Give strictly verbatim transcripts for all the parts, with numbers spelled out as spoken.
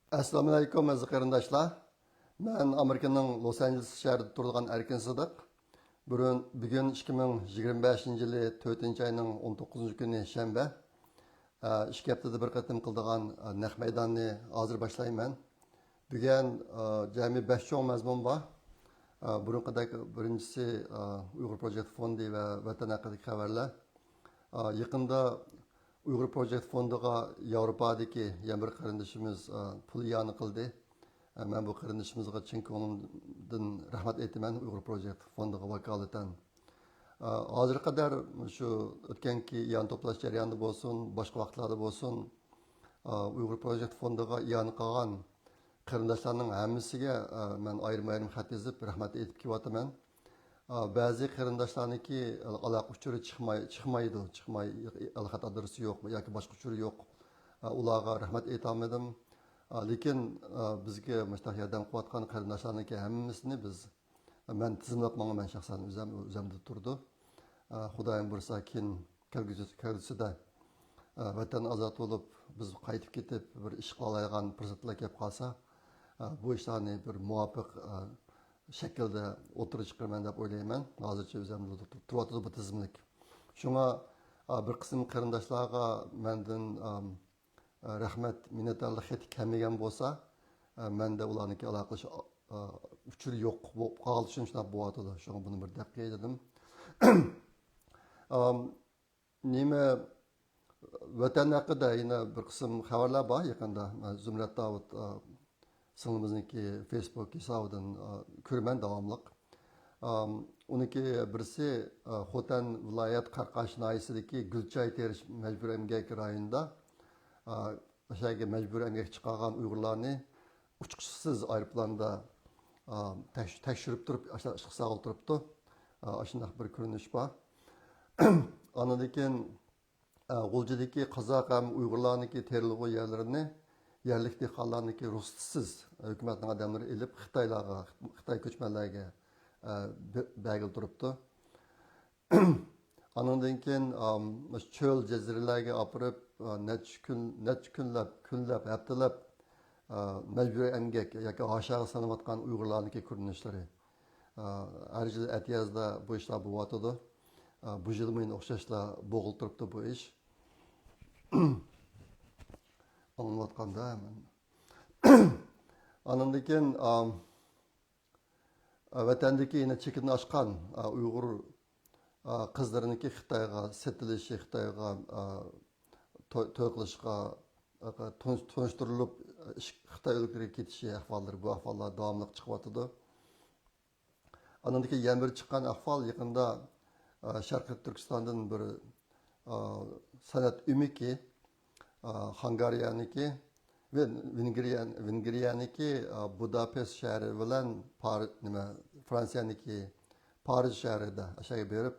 ئەسسالامۇئەلەيكۇم، ئەزىز قېرىنداشلار. مەن ئامېرىكىنىڭ لوس ئانژېلېس شەھىرىدە تۇرىدىغان ئەركىن سىدىق. بۈگۈن، بۈگۈن ئىككى مىڭ يىگىرمە بەشىنچى يىلى تۆتىنچى ئاينىڭ ئون توققۇزىنچى كۈنى شەنبە. ئىككى ھەپتىدە بىر قېتىم قىلىدىغان نەق مەيداننى ھازىر باشلايمەن. بۈگۈن جەمئىي بەش چوڭ مەزمۇن بار. بۇرۇنقىدەك بىرىنچىسى ئۇيغۇر پروجېكت فوندى ۋە ۋەتەن ھەققىدىكى خەۋەرلەر. يېقىندا ئۇيغۇر پروجېكت فوندىغا ياۋروپادىكى يەنە بىر قېرىندىشىمىز پۇل ئىئانە قىلدى. مەن بۇ قېرىندىشىمىزغا چىن كۆڭلۈمدىن رەھمەت ئېيتىمەن، ئۇيغۇر پروجېكت فوندىغا ۋاكالىتەن. ھازىرغا قەدەر شۇ ئۆتكەنكى ئىئانە توپلاش جەريانىدا بولسۇن، باشقا ۋاقىتلاردا بولسۇن، ئۇيغۇر پروجېكت فوندىغا ئىئانە قىلغان قېرىنداشلارنىڭ ھەممىسىگە مەن ئايرىم-ئايرىم خەت يېزىپ، رەھمەت ئېيتىپ كېلىۋاتىمەن. بەزى قېرىنداشلارنىڭكى ئالاقە ئۇچۇرى چىقماي، چىقمايدۇ، چىقماي، ئەلخەت ئادرېسى يوق ياكى باشقا ئۇچۇرى يوق. ئۇلارغا رەھمەت ئېيتالمىدىم. لېكىن بىزگە مۇشۇنداق ياردەم قىلىۋاتقان قېرىنداشلارنىڭكى ھەممىسىنى بىز، مەن تىزىملاپ ماڭىمەن شەخسەن، ئۆزەم، ئۆزەمدە تۇرىدۇ. خۇدايىم بۇيرۇسا، كېيىن كەلگۈسى-، كەلگۈسىدە، ئە، ۋەتەن ئازاد بولۇپ، بىز قايتىپ كېتىپ، بىر ئىش قىلالايدىغان پۇرسەتلەر كېلىپ قالسا، ئە، بۇ ئىشلارنى بىر مۇۋاپىق، ئە، شەكىلدە ئوتتۇرىغا چىقىرىمەن دەپ ئويلايمەن. ھازىرچە ئۆزۈمدە تۇرۇۋاتىدۇ بۇ تىزىملىك. شۇڭا، ئە، بىر قىسىم قېرىنداشلارغا مەندىن، ئەم، ئە، رەھمەت، مىننەتدارلىق خېتى كەلمىگەن بولسا، ئە، مەندە ئۇلارنىڭكى ئالاقىلىشىش، ئە، ئۇچۇرى يوق بولۇپ قالغان ئۈچۈن شۇنداق بولۇۋاتىدۇ. شۇڭا بۇنى بىر دەپ قوياي دېدىم. ئەم، نېمە، ۋەتەن ھەققىدە يەنە بىر قىسىم خەۋەرلەر بار يېقىندا. زۇمرەت داۋۇت، ئا، سىڭلىمىزنىڭكى فېيسبۇك ھېسابىدىن، ئا، كۆرىمەن داۋاملىق. ئام، ئۇنىڭكى بىرسى، ئا، خوتەن ۋىلايەت قاراقاش ناھىيەسىدىكى گۈلچاي تېرىش مەجبۇرىي ئەمگەك رايونىدا، ئا، ئاشۇ يەرگە مەجبۇرىي ئەمگەككە چىقارغان ئۇيغۇرلارنى ئۇچقۇچىسىز ئايروپىلاندا، ئا، تەكش-، تەكشۈرۈپ تۇرۇپ، ئاشۇنداق ئىشقا ساغلىق تۇرۇپتۇ. ئا، ئاشۇنداق بىر كۆرۈنۈش بار. ئاندىن كېيىن، ئا، غۇلجىدىكى قازاق ھەم ئۇيغۇرلارنىڭكى تېرىلغۇ يەرلىرىنى يەرلىك دېھقانلارنىڭكى رۇخسىتىسىز ھۆكۈمەتنىڭ ئادەملىرى ئېلىپ، خىتايلارغا، خىتاي كۆچمەنلەرگە، ئا، بە-، بەرگىلى تۇرۇپتۇ. ئانىڭدىن كېيىن، ئام، مۇشۇ چۆل جەزىرىلەرگە ئاپىرىپ، ئا، نەچچە كۈن، نەچچە كۈنلەپ، كۈنلەپ، ھەپتىلەپ، ئا، مەجبۇرىي ئەمگەك ياكى ھاشاغا سېلىنىۋاتقان ئۇيغۇرلارنىڭكى كۆرۈنۈشلىرى. ئا، ھەر يىل ئەتىيازدا بۇ ئىشلار بولۇۋاتىدۇ. ئا، بۇ يىلمۇ يەنە ئوخشاشلا بولغىلى تۇرۇپتۇ بۇ ئىش. ئاڭلىنىۋاتقاندا ھەممە. ئانىڭدىن كېيىن، ئام، ۋەتەندىكى يەنە چېكىدىن ئاشقان، ئۇيغۇر، قىزلىرىنىڭكى خىتايغا سېتىلىشى، خىتايغا، توي، توي قىلىشقا، تونۇش-، تونۇشتۇرۇلۇپ، خىتاي ئۆلكىلىرىگە كېتىشى ئەھۋاللىرى، بۇ ئەھۋاللار داۋاملىق چىقىۋاتىدۇ. ئاندىن كېيىن يەنە بىر چىققان ئەھۋال، يېقىندا، شەرقىي تۈركىستاندىن بىر، سەنئەت ئۆمىكى، خانگارىيەنىكى ۋە ۋېنگرىيە-، ۋېنگرىيەنىكى، بۇداپېست شەھىرى بىلەن پار-، نېمە، فرانسىيەنىكى پارىژ شەھىرىدە ئاشۇ يەرگە بېرىپ،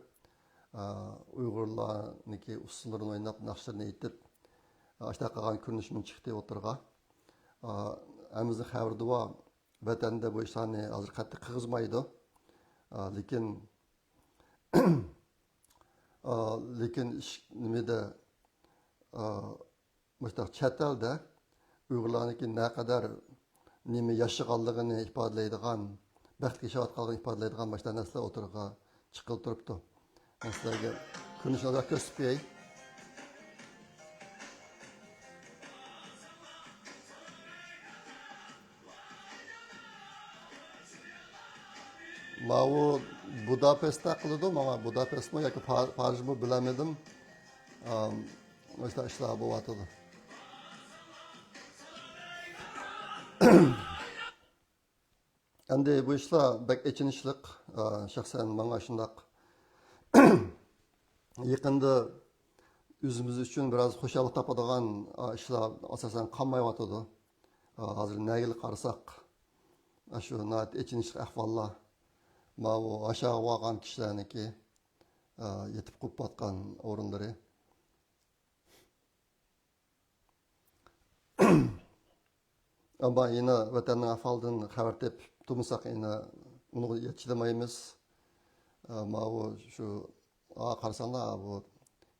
ئۇيغۇرلارنىڭكى ئۇسسۇللىرىنى ئويناپ، ناخشىلىرىنى ئېيتىپ، ئاشۇنداق قىلغان كۆرۈنۈشمۇ چىقتى ئوتتۇرىغا. ھەممىمىزنىڭ خەۋىرىدە بار، ۋەتەندە بۇ ئىشلارنى ھازىر قەتئىي قىلغۇزمايدۇ. لېكىن، لېكىن ئىش-، نېمىدە، مۇشۇنداق چەت ئەلدە ئۇيغۇرلارنىڭكى نەقەدەر نېمە ياشىغانلىقىنى ئىپادىلەيدىغان، بەختلىك ياشاۋاتقانلىقىنى ئىپادىلەيدىغان مۇشۇنداق نەرسىلەر ئوتتۇرىغا چىققىلى تۇرۇپتۇ. مەن سىلەرگە كۆرۈنۈشنى ئازراق كۆرسىتىپ قوياي. ماۋۇ بۇداپېستتا قىلىدۇ، ماڭا بۇداپېستمۇ ياكى پا-، پارىژمۇ بىلەلمىدىم. ئام، مۇشۇنداق ئىشلار بولۇۋاتىدۇ. ئەمدى بۇ ئىشلار بەك ئېچىنىشلىق، ئا، شەخسەن ماڭا شۇنداق. يېقىندا ئۆزىمىز ئۈچۈن بىراز خۇشاللىق تاپىدىغان، ئا، ئىشلار ئاساسەن قالمايۋاتىدۇ. ئا، ھازىر نەگىلا قارىساق، ئاشۇ ناھايىتى ئېچىنىشلىق ئەھۋاللار. ماۋۇ ھاشاغا بارغان كىشىلەرنىڭكى، ئا، يېتىپ قوپۇۋاتقان ئورۇنلىرى. ئەمما يەنە ۋەتەننىڭ ئەھۋالىدىن خەۋەر تېپىپ تۇرمىساق، يەنە ئۇنىڭغا چىدىمايمىز. ئە، ماۋۇ شۇ، ئا، قارىساڭلار، بۇ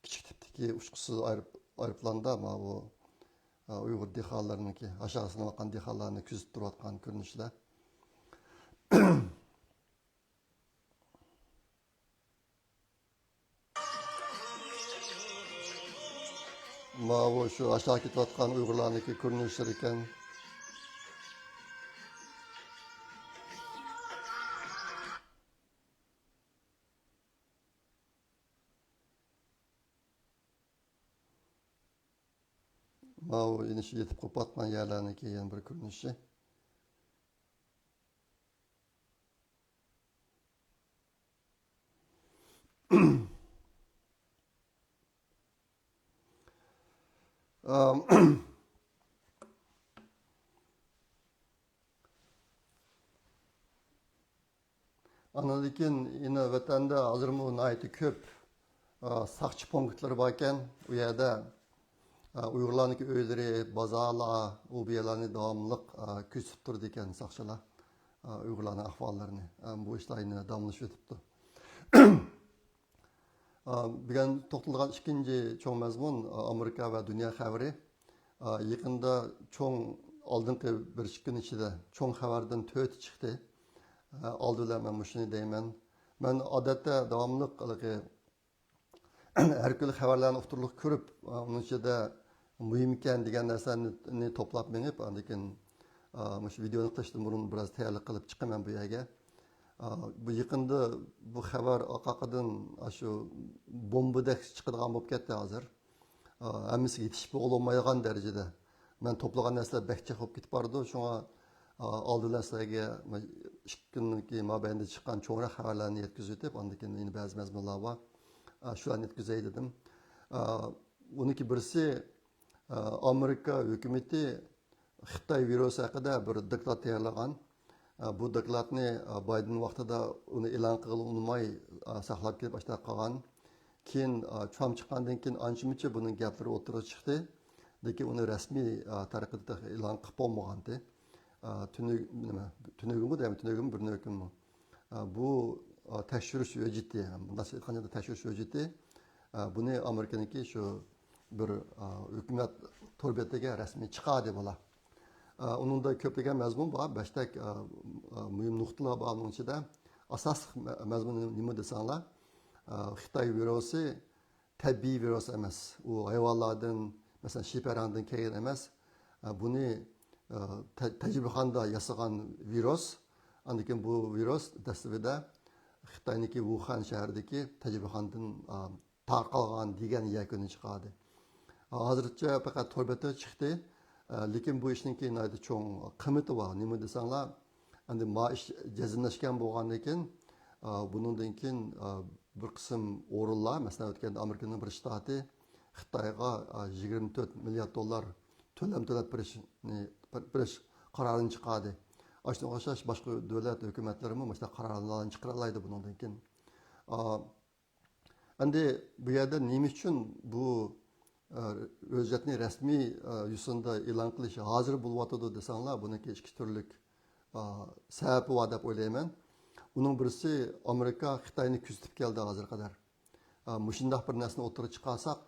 كىچىك تىپتىكى ئۇچقۇچىسىز ئايروپ-، ئايروپىلاندا ماۋۇ، ئۇيغۇر دېھقانلىرىنىڭكى، ئاشاغا سېلىنىۋاتقان دېھقانلارنى كۆزىتىپ تۇرۇۋاتقان كۆرۈنۈشلەر. ماۋۇ شۇ ئاشاغا كېتىۋاتقان ئۇيغۇرلارنىڭكى كۆرۈنۈشلىرى ئىكەن. ماۋۇ يەنە شۇ يېتىپ قوپۇۋاتقان يەرلەرنىڭكى يەنە بىر كۆرۈنۈشى. ئام، ئاندىن كېيىن يەنە ۋەتەندە ھازىرمۇ ناھايىتى كۆپ، ئا، ساقچى پونكىتلىرى باركەن. ئۇ يەردە، ئا، ئۇيغۇرلارنىڭكى ئۆيلىرى، بازارلار، ئۇ بۇ يەرلەرنى داۋاملىق، ئا، كۆزىتىپ تۇرىدىكەن ساقچىلار. ئا، ئۇيغۇرلارنىڭ ئەھۋاللىرىنى. ئا، بۇ ئىشلار يەنە داۋاملىشىۋېتىپتۇ. ئا، بۈگۈن توختىلىدىغان ئىككىنچى چوڭ مەزمۇن، ئا، ئامېرىكا ۋە دۇنيا خەۋىرى. ئا، يېقىندا چوڭ، ئالدىنقى بىر ئىككى كۈن ئىچىدە چوڭ خەۋەردىن تۆتى چىقتى. ئا، ئالدى بىلەن مەن مۇشۇنى دەيمەن. مەن ئادەتتە داۋاملىق ھېلىقى ھەر كۈنلۈك خەۋەرلەرنى ئوتتۇرىلىققا كۆرۈپ، ئۇنىڭ ئىچىدە مۇھىمكەن دېگەن نەرسىلەرنى توپلاپ مېڭىپ، ئاندىن كېيىن، ئا، مۇشۇ ۋىدېونى قىلىشتىن بۇرۇن بىراز تەييارلىق قىلىپ چىقىمەن بۇ يەرگە. ئا، بۇ يېقىندا بۇ خەۋەر ئارقىدىن ئاشۇ بومبىدەك چىقىدىغان بولۇپ كەتتى ھازىر. ئا، ھەممىسىگە يېتىشىپ بولالمايدىغان دەرىجىدە. مەن توپلىغان نەرسىلەر بەك جىق بولۇپ كېتىپ بارىدۇ، شۇڭا، ئا، ئالدى بىلەن سىلەرگە ئىككى كۈننىڭكى مابەينىدە چىققان چوڭراق خەۋەرلەرنى يەتكۈزۈۋېتىپ، ئاندىن كېيىن يەنە بەزى مەزمۇنلار بار. ئا، شۇلارنى يەتكۈزەي دېدىم. ئا، ئۇنىڭكى بىرسى، ئا، ئامېرىكا ھۆكۈمىتى خىتاي ۋىرۇسى ھەققىدە بىر دوكلات تەييارلىغان. ئا، بۇ دوكلاتنى، ئا، بايدېن ۋاقتىدا ئۇنى ئېلان قىلغىلى ئۇنىماي، ئا، ساقلاپ كېلىپ ئاشۇنداق قىلغان. كېيىن، ئا، ترامپ چىققاندىن كېيىن ئانچە-مۇنچە بۇنىڭ گەپلىرى ئوتتۇرىغا چىقتى. لېكىن ئۇنى رەسمىي، ئا، تەرىقىدە تېخى ئېلان قىلىپ بولمىغانتى. ئا، تۈنۈ-، نېمە، تۈنۈگۈنمۇ دەيمەن، تۈنۈگۈنمۇ، بىر كۈنمۇ. ئا، بۇ، ئا، تەكشۈرۈش ھۆججىتى، مۇنداقچە ئېيتقاندا تەكشۈرۈش ھۆججىتى. ئا، بۇنى ئامېرىكىنىڭكى شۇ بىر، ئا، ھۆكۈمەت تور بېتىگە رەسمىي چىقاردى بۇلار. ئا، ئۇنىڭدا كۆپلىگەن مەزمۇن بار، بەشتەك، ئا، ئا، مۇھىم نۇقتىلار بار ئۇنىڭ ئىچىدە. ئاساسلىق مە-، مەزمۇنى نېمە دېسەڭلار، ئا، خىتاي ۋىرۇسى تەبىئىي ۋىرۇس ئەمەس. ئۇ ھايۋانلاردىن، مەسىلەن، شىپەرەڭدىن كەلگەن ئەمەس. ئا، بۇنى، ئا، تە-، تەجرىبىخانىدا ياسىغان ۋىرۇس. ئاندىن كېيىن بۇ ۋىرۇس دەسلىپىدە خىتاينىڭكى ۋۇخەن شەھىرىدىكى تەجرىبىخانىدىن، ئا، تارقالغان دېگەن يەكۈننى چىقاردى. ھازىرچە پەقەت تور بېتىگە چىقتى. ئە، لېكىن بۇ ئىشنىڭكى ناھايىتى چوڭ قىممىتى بار. نېمە دېسەڭلار، ئەمدى ما ئىش جەزملەشكەن بولغاندىن كېيىن، ئە، بۇنىڭدىن كېيىن، ئە، بىر قىسىم ئورۇنلار، مەسىلەن، ئۆتكەندە ئامېرىكىنىڭ بىر شتاتى خىتايغا، ئە، يىگىرمە تۆت مىليارد دوللار تۆلەم تۆلەپ بېرىشنى، بېرىش قارارىنى چىقاردى. ئاشۇنىڭغا ئوخشاش باشقا دۆلەت ھۆكۈمەتلىرىمۇ مۇشۇنداق قارارلارنى چىقىرالايدۇ بۇنىڭدىن كېيىن. ئا، ئەمدى بۇ يەردە نېمە ئۈچۈن بۇ، ئە، ھۆججەتنى رەسمىي، ئە، يوسۇندا ئېلان قىلىش ھازىر بولۇۋاتىدۇ دېسەڭلار، بۇنىڭكى ئىككى تۈرلۈك، ئا، سەۋەبى بار دەپ ئويلايمەن. ئۇنىڭ بىرسى، ئامېرىكا خىتاينى كۆزىتىپ كەلدى ھازىرغا قەدەر. ئا، مۇشۇنداق بىر نەرسىنى ئوتتۇرىغا چىقارساق،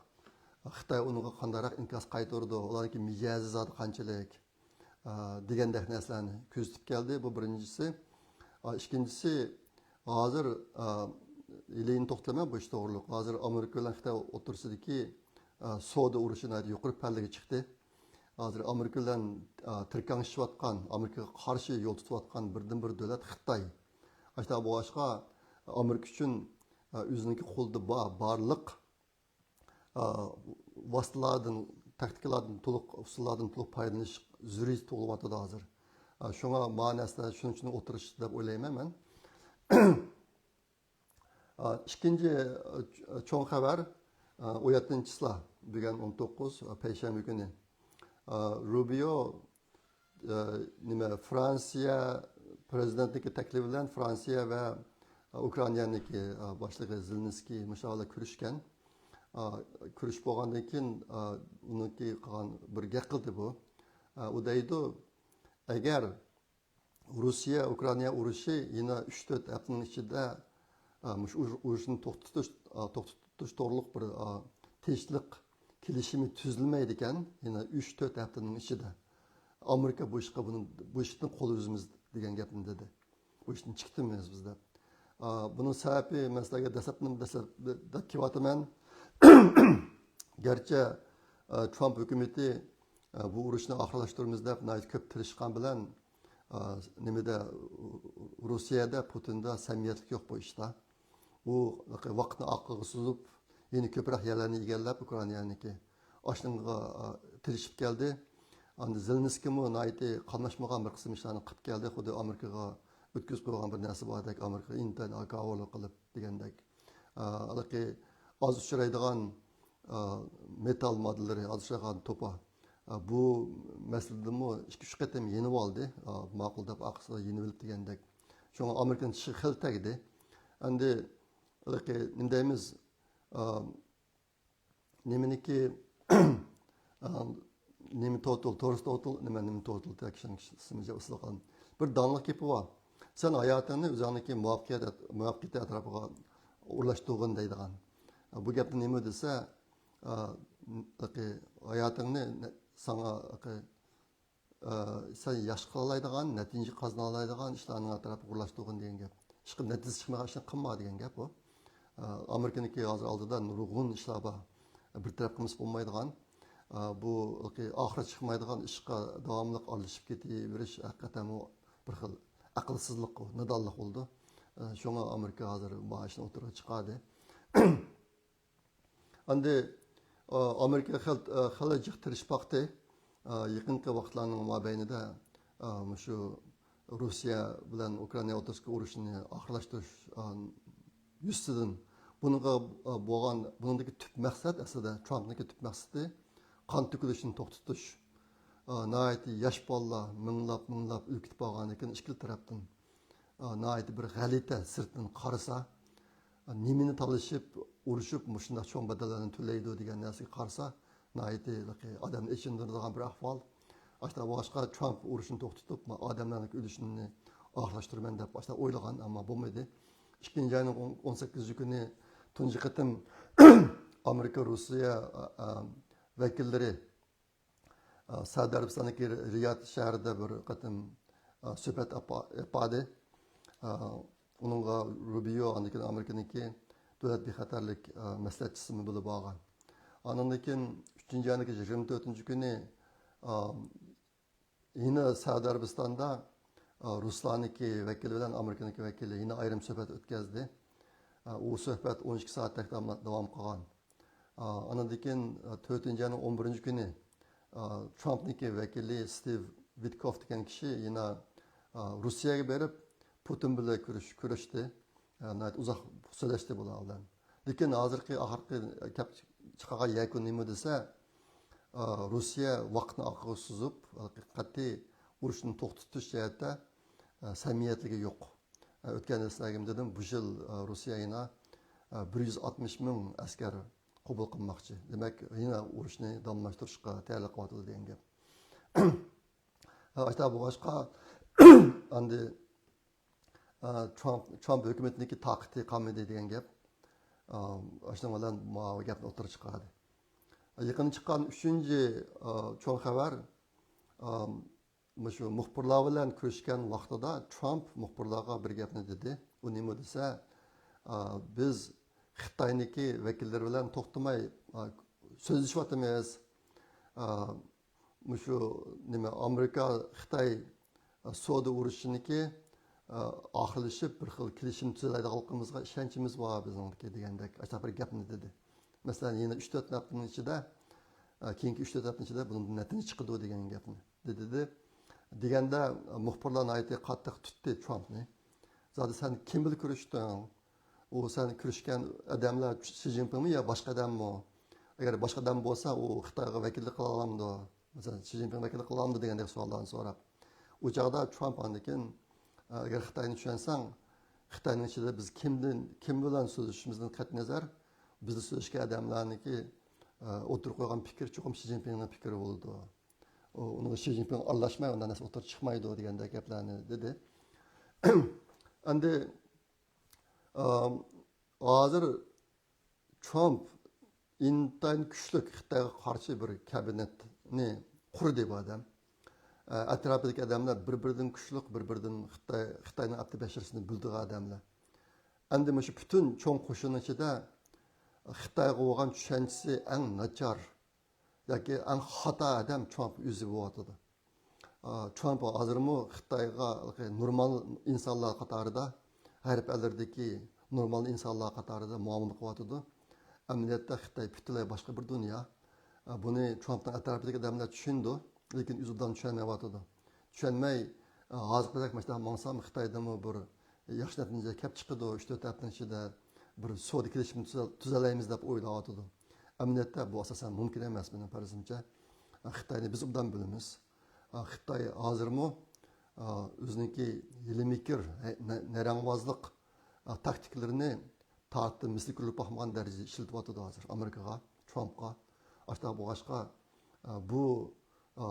خىتاي ئۇنىڭغا قانداقراق ئىنكاس قايتۇرىدۇ، ئۇلارنىڭكى مىجەزى زادى قانچىلىك؟ ئا، دېگەندەك نەرسىلەرنى كۆزىتىپ كەلدى. بۇ بىرىنچىسى. ئا، ئىككىنچىسى، ھازىر، ئا، ھېلى يەنە توختىلىمەن بۇ ئىش توغرۇلۇق. ھازىر ئامېرىكا بىلەن خىتاي ئوتتۇرىسىدىكى، ئا، سودا ئۇرۇشى ناھايىتى يۇقىرى پەللىگە چىقتى. ھازىر ئامېرىكا بىلەن، ئا، تىركەڭشىۋاتقان، ئامېرىكىغا قارشى يول تۇتۇۋاتقان بىردىنبىر دۆلەت خىتاي. ئاشۇنداق بولغاچقا، ئامېرىكا ئۈچۈن، ئا، ئۆزىنىڭكى قولىدا بار، بارلىق ئا، ۋاسىتىلاردىن، تاكتىكىلاردىن تولۇق، ئۇسۇللاردىن تولۇق پايدىلىنىش زۆرۈرىيىتى تۇغۇلۇۋاتىدۇ ھازىر. ئا، شۇڭا ما نەرسىلەر شۇنىڭ ئۈچۈن ئوتتۇرىغا چىقتى دەپ ئويلايمەن مەن. ئا، ئىككىنچى، ئا، چوڭ خەۋەر، ئا، ئون يەتتىنچى چىسلا، بۈگۈن ئون توققۇز، ئا، پەيشەنبە كۈنى. ئا، روبىيو ئە، نېمە، فرانسىيە پرېزىدېنتىنىڭكى تەكلىپى بىلەن فرانسىيە ۋە ئۇكرائىنانىڭكى، ئە، باشلىقى زېلېنسكىي مۇشۇلار بىلەن كۆرۈشكەن. ئە، كۆرۈشۈپ بولغاندىن كېيىن، ئە، ئۇنىڭكى قىلغان بىر گەپ قىلدى بۇ. ئە، ئۇ دەيدۇ، ئەگەر روسىيە ئۇكرائىنا ئۇرۇشى يەنە ئۈچ تۆت ھەپتىنىڭ ئىچىدە، ئە، مۇشۇ ئۇرۇش-، ئۇرۇشنى توختىتىش، ئە، توختىتىش توغرۇلۇق بىر، ئە، تىنچلىق كېلىشىمى تۈزۈلمەيدىكەن، يەنە ئۈچ تۆت ھەپتىنىڭ ئىچىدە ئامېرىكا بۇ ئىشقا بۇنى، بۇ ئىشتىن قول ئۈزىمىز دېگەن گەپنى دېدى. بۇ ئىشتىن چىقىتىمىز بىز دەپ. ئا، بۇنىڭ سەۋەبى مەن سىلەرگە دەسلەپتىن، دەسلەپ دەپ كېلىۋاتىمەن. گەرچە، ئا، ترامپ ھۆكۈمىتى، ئا، بۇ ئۇرۇشنى ئاخىرلاشتۇرىمىز دەپ ناھايىتى كۆپ تىرىشقان بىلەن، ئا، نېمىدە، روسىيەدە، پۇتىندا سەمىمىيەتلىك يوق بۇ ئىشتا. ئۇ ۋاقىتنى ئارقىغا سوزۇپ، يەنە كۆپرەك يەرلەرنى ئىگىلەپ، ئۇكرائىنانىڭكى ئاشۇنىڭغا، ئا، تىرىشىپ كەلدى. ئاندىن زېلېنسكىيمۇ ناھايىتى قاملاشمىغان بىر قىسىم ئىشلارنى قىلىپ كەلدى. خۇددى ئامېرىكىغا ئۆتكۈزۈپ قويغان بىر نەرسە باردەك، ئامېرىكا ئىنتايىن ھاكاۋۇرلۇق قىلىپ دېگەندەك. ئا، ھېلىقى ئاز ئۇچرايدىغان، ئا، مېتال ماددىلىرى، ئاز ئۇچرايدىغان توپا. ئا، بۇ مەسىلىدىمۇ ئىككى، ئۈچ قېتىم يېنىۋالدى. ئا، ماقۇل دەپ ئارقىسىغا يېنىۋېلىپ دېگەندەك. شۇڭا ئامېرىكىنىڭ چىشى خېلى تەگدى. ئەمدى ھېلىقى نېمە دەيمىز، ئا، نېمىنىكى، ئا، نېمە توتال، تورس توتال، نېمە، نېمە توتال، تەكشەن ئىسمى ئۇسسۇلغان. بىر داڭلىق گېپى بار. سەن ھاياتىڭنى ئۆزۈڭنىڭكى مۇۋەپپەقىيەت، مۇۋەپپەقىيىتى ئەتراپىغا ئورۇنلاشتۇرغىن دەيدىغان. بۇ گەپنى نېمە دېسە، ئا، ھاياتىڭنى ساڭا، ئا، سەن ياخشى قىلالايدىغان، نەتىجە قازىنالايدىغان ئىشلارنىڭ ئەتراپىغا ئورۇنلاشتۇرغىن دېگەن گەپ. ئىشقىلىپ نەتىجە چىقمىغان ئىشنى قىلما دېگەن گەپ ئۇ. ئا، ئامېرىكىنىڭكى ھازىر ئالدىدا نۇرغۇن ئىشلار بار. بىر تەرەپ قىلمىسا بولمايدىغان، ئا، بۇ ئاخىرى چىقمايدىغان ئىشقا داۋاملىق ئارىلىشىپ كېتىۋېرىش ھەقىقەتەنمۇ بىر خىل ئەقىلسىزلىق، نادانلىق بولىدۇ. ئا، شۇڭا ئامېرىكا ھازىر مانا شۇنى ئوتتۇرىغا چىقاردى. ئەمدى، ئا، ئامېرىكا خېل-، ئا، خېلى جىق تىرىشىپ باقتى. ئا، يېقىنقى ۋاقىتلارنىڭ مابەينىدە، ئا، مۇشۇ روسىيە بىلەن ئۇكرائىنا ئوتتۇرىسىدىكى ئۇرۇشنى ئاخىرلاشتۇرۇش، ئا، يۈزىسىدىن بۇنىڭغا، ئا، بولغان، بۇنىڭدىكى تۈپ مەقسەت، ئەسلىدە ترامپنىڭكى تۈپ مەقسىتى قان تۆكۈلۈشنى توختىتىش. ئا، ناھايىتى ياش بالىلار مىڭلاپ، مىڭلاپ ئۆلۈپ كېتىپ قالغاندىكىن ئىككىلا تەرەپتىن، ئا، ناھايىتى بىر غەلىتە سىرتتىن قارىسا، نېمىنى تالىشىپ، ئۇرۇشۇپ، مۇشۇنداق چوڭ بەدەللەرنى تۆلەيدۇ دېگەن نەرسىگە قارىسا، ناھايىتى ئادەمنى ئېچىندۇرىدىغان بىر ئەھۋال. ئاشۇنداق بولغاچقا، ترامپ ئۇرۇشنى توختىتىپ، ئادەملەرنىڭ ئۆلۈشىنى ئاخىرلاشتۇرىمەن دەپ ئاشۇنداق ئويلىغان، ئەمما بولمىدى. ئىككىنچى ئاينىڭ ئون سەككىزىنچى كۈنى تۇنجى قېتىم ئامېرىكا، روسىيە، ئا، ئا، ۋەكىللىرى ئا، سەئۇدى ئەرەبىستانىدىكى رىياد شەھىرىدە بىر قېتىم، ئا، سۆھبەت ئاپا-، ئېلىپ باردى. ئا، ئۇنىڭغا روبىيو، ئاندىن كېيىن ئامېرىكىنىڭكى دۆلەت بىخەتەرلىك، ئا، مەسلىھەتچىسىمۇ بولۇپ بارغان. ئاندىن كېيىن ئۈچىنچى ئاينىڭ يىگىرمە تۆتىنچى كۈنى، ئا، يەنە سەئۇدى ئەرەبىستاندا، ئا، رۇسلارنىڭكى ۋەكىلى بىلەن ئامېرىكىنىڭكى ۋەكىلى يەنە ئايرىم سۆھبەت ئۆتكەزدى. ئا، ئۇ سۆھبەت ئون ئىككى سائەتتەك داۋام، داۋام قىلغان. ئا، ئانىڭدىن كېيىن، ئا، تۆتىنچى ئاينىڭ ئون بىرىنچى كۈنى، ئا، ترامپنىڭكى ۋەكىلى ستىۋ ۋىتكوف دېگەن كىشى يەنە، ئا، روسىيەگە بېرىپ، پۇتىن بىلەن كۆرۈش-، كۆرۈشتى. ئا، ناھايىتى ئۇزاق سۆزلەشتى بۇلار بىلەن. لېكىن ھازىرقى ئاخىرقى كەپ چىقارغان يەكۈن نېمە دېسە، ئا، روسىيە ۋاقىتنى ئارقىغا سوزۇپ، قەتئىي ئۇرۇشنى توختىتىش جەھەتتە، ئا، سەمىمىيەتلىكى يوق. ئۆتكەندە سىلەرگىمۇ دېدىم، بۇ يىل، ئا، روسىيە يەنە، ئا، بىر يۈز ئاتمىش مىڭ ئەسكەر قوبۇل قىلماقچى. دېمەك، يەنە ئۇرۇشنى داۋاملاشتۇرۇشقا تەييارلىق قىلىۋاتىدۇ دېگەن گەپ. ئاشۇنداق بولغاچقا، ئەمدى، ئا، ترامپ، ترامپ ھۆكۈمىتىنىڭكى تاقىتى قالمىدى دېگەن گەپ. ئا، ئاشۇنىڭ بىلەن ماۋۇ گەپنى ئوتتۇرىغا چىقاردى. يېقىندا چىققان ئۈچىنچى، ئا، چوڭ خەۋەر، ئا، مۇشۇ مۇخبىرلار بىلەن كۆرۈشكەن ۋاقتىدا ترامپ مۇخبىرلارغا بىر گەپنى دېدى. ئۇ نېمە دېسە، ئا، بىز خىتاينىڭكى ۋەكىللىرى بىلەن توختىماي، ئا، سۆزلىشىۋاتىمىز. ئا، مۇشۇ نېمە، ئامېرىكا خىتاي، ئا، سودا ئۇرۇشىنىڭكى، ئا، ئاخىرلىشىپ، بىر خىل كېلىشىم تۈزەلەيدىغانلىقىمىزغا ئىشەنچىمىز بار بىزنىڭكى دېگەندەك، ئاشۇنداق بىر گەپنى دېدى. مەسىلەن، يەنە ئۈچ تۆت ھەپتىنىڭ ئىچىدە، ئا، كېيىنكى ئۈچ تۆت ھەپتىنىڭ ئىچىدە بۇنىڭدىن نەتىجە چىقىدۇ دېگەن گەپنى دېدى. دېگەندە، مۇخبىرلار ناھايىتى قاتتىق تۇتتى ترامپنى. زادى سەن كىم بىلەن كۆرۈشتۈڭ؟ ئۇ سەن كۆرۈشكەن ئادەملەر شى جىنپىڭمۇ يا باشقا ئادەممۇ؟ ئەگەر باشقا ئادەم بولسا، ئۇ خىتايغا ۋەكىللىك قىلالامدۇ؟ مەسىلەن، شى جىنپىڭ ۋەكىللىك قىلالامدۇ دېگەندەك سوئاللارنى سوراپ. ئۇ چاغدا ترامپ ئاندىن كېيىن، ئەگەر خىتاينى چۈشەنسەڭ، خىتاينىڭ ئىچىدە بىز كىمدىن، كىم بىلەن سۆزلىشىشىمىزدىن قەتئىينەزەر، بىزدە سۆزلەشكەن ئادەملەرنىڭكى، ئە، ئوتتۇرىغا قويغان پىكرى چوقۇم شى جىنپىڭنىڭ پىكرى بولىدۇ. ئۇ، ئۇنىڭغا شى جىنپىڭ ئارىلاشماي، ئۇنداق نەرسە ئوتتۇرىغا چىقمايدۇ دېگەندەك گەپلەرنى دېدى. ئەمدى، ئە، ھازىر ترامپ ئىنتايىن كۈچلۈك خىتايغا قارشى بىر كابىنېتنى قۇردى بۇ ئادەم. ئە، ئەتراپىدىكى ئادەملەر بىر-بىرىدىن كۈچلۈك، بىر-بىرىدىن خىتاي، خىتاينىڭ ئەپتى بەشىرىسىنى بىلىدىغان ئادەملەر. ئەمدى مۇشۇ پۈتۈن چوڭ قوشۇننىڭ ئىچىدە خىتايغا بولغان چۈشەنچىسى ئەڭ ناچار ياكى ئەڭ خاتا ئادەم ترامپ ئۆزى بولۇۋاتىدۇ. ئا، ترامپ ھازىرمۇ خىتايغا نورمال ئىنسانلار قاتارىدا، غەرب ئەللىرىدىكى نورمال ئىنسانلار قاتارىدا مۇئامىلە قىلىۋاتىدۇ. ئەمەلىيەتتە خىتاي پۈتۈنلەي باشقا بىر دۇنيا. ئا، بۇنى ترامپنىڭ ئەتراپىدىكى ئادەملەر چۈشىنىدۇ، لېكىن ئۆزى ئوبدان چۈشەنمەيۋاتىدۇ. چۈشەنمەي، ئا، ھازىرقىدەك مۇشۇنداق ماڭسام خىتايدىمۇ بىر ياخشى نەتىجە كەپ چىقىدۇ، ئۈچ تۆت ھەپتىنىڭ ئىچىدە بىر سودا كېلىشىمى تۈزە-، تۈزەلەيمىز دەپ ئويلاۋاتىدۇ. ئەمەلىيەتتە بۇ ئاساسەن مۇمكىن ئەمەس، مېنىڭ پەرىزىمچە. خىتاينى بىز ئوبدان بىلىمىز. خىتاي ھازىرمۇ ئۆزىنىڭكى ھىيلە-مىكىر، نە-، نەرەڭۋازلىق تاكتىكىلىرىنى تارىختا مىسلى كۆرۈلۈپ باقمىغان دەرىجىدە ئىشلىتىۋاتىدۇ ھازىر ئامېرىكىغا، ترامپقا. ئاشۇنداق بولغاچقا، بۇ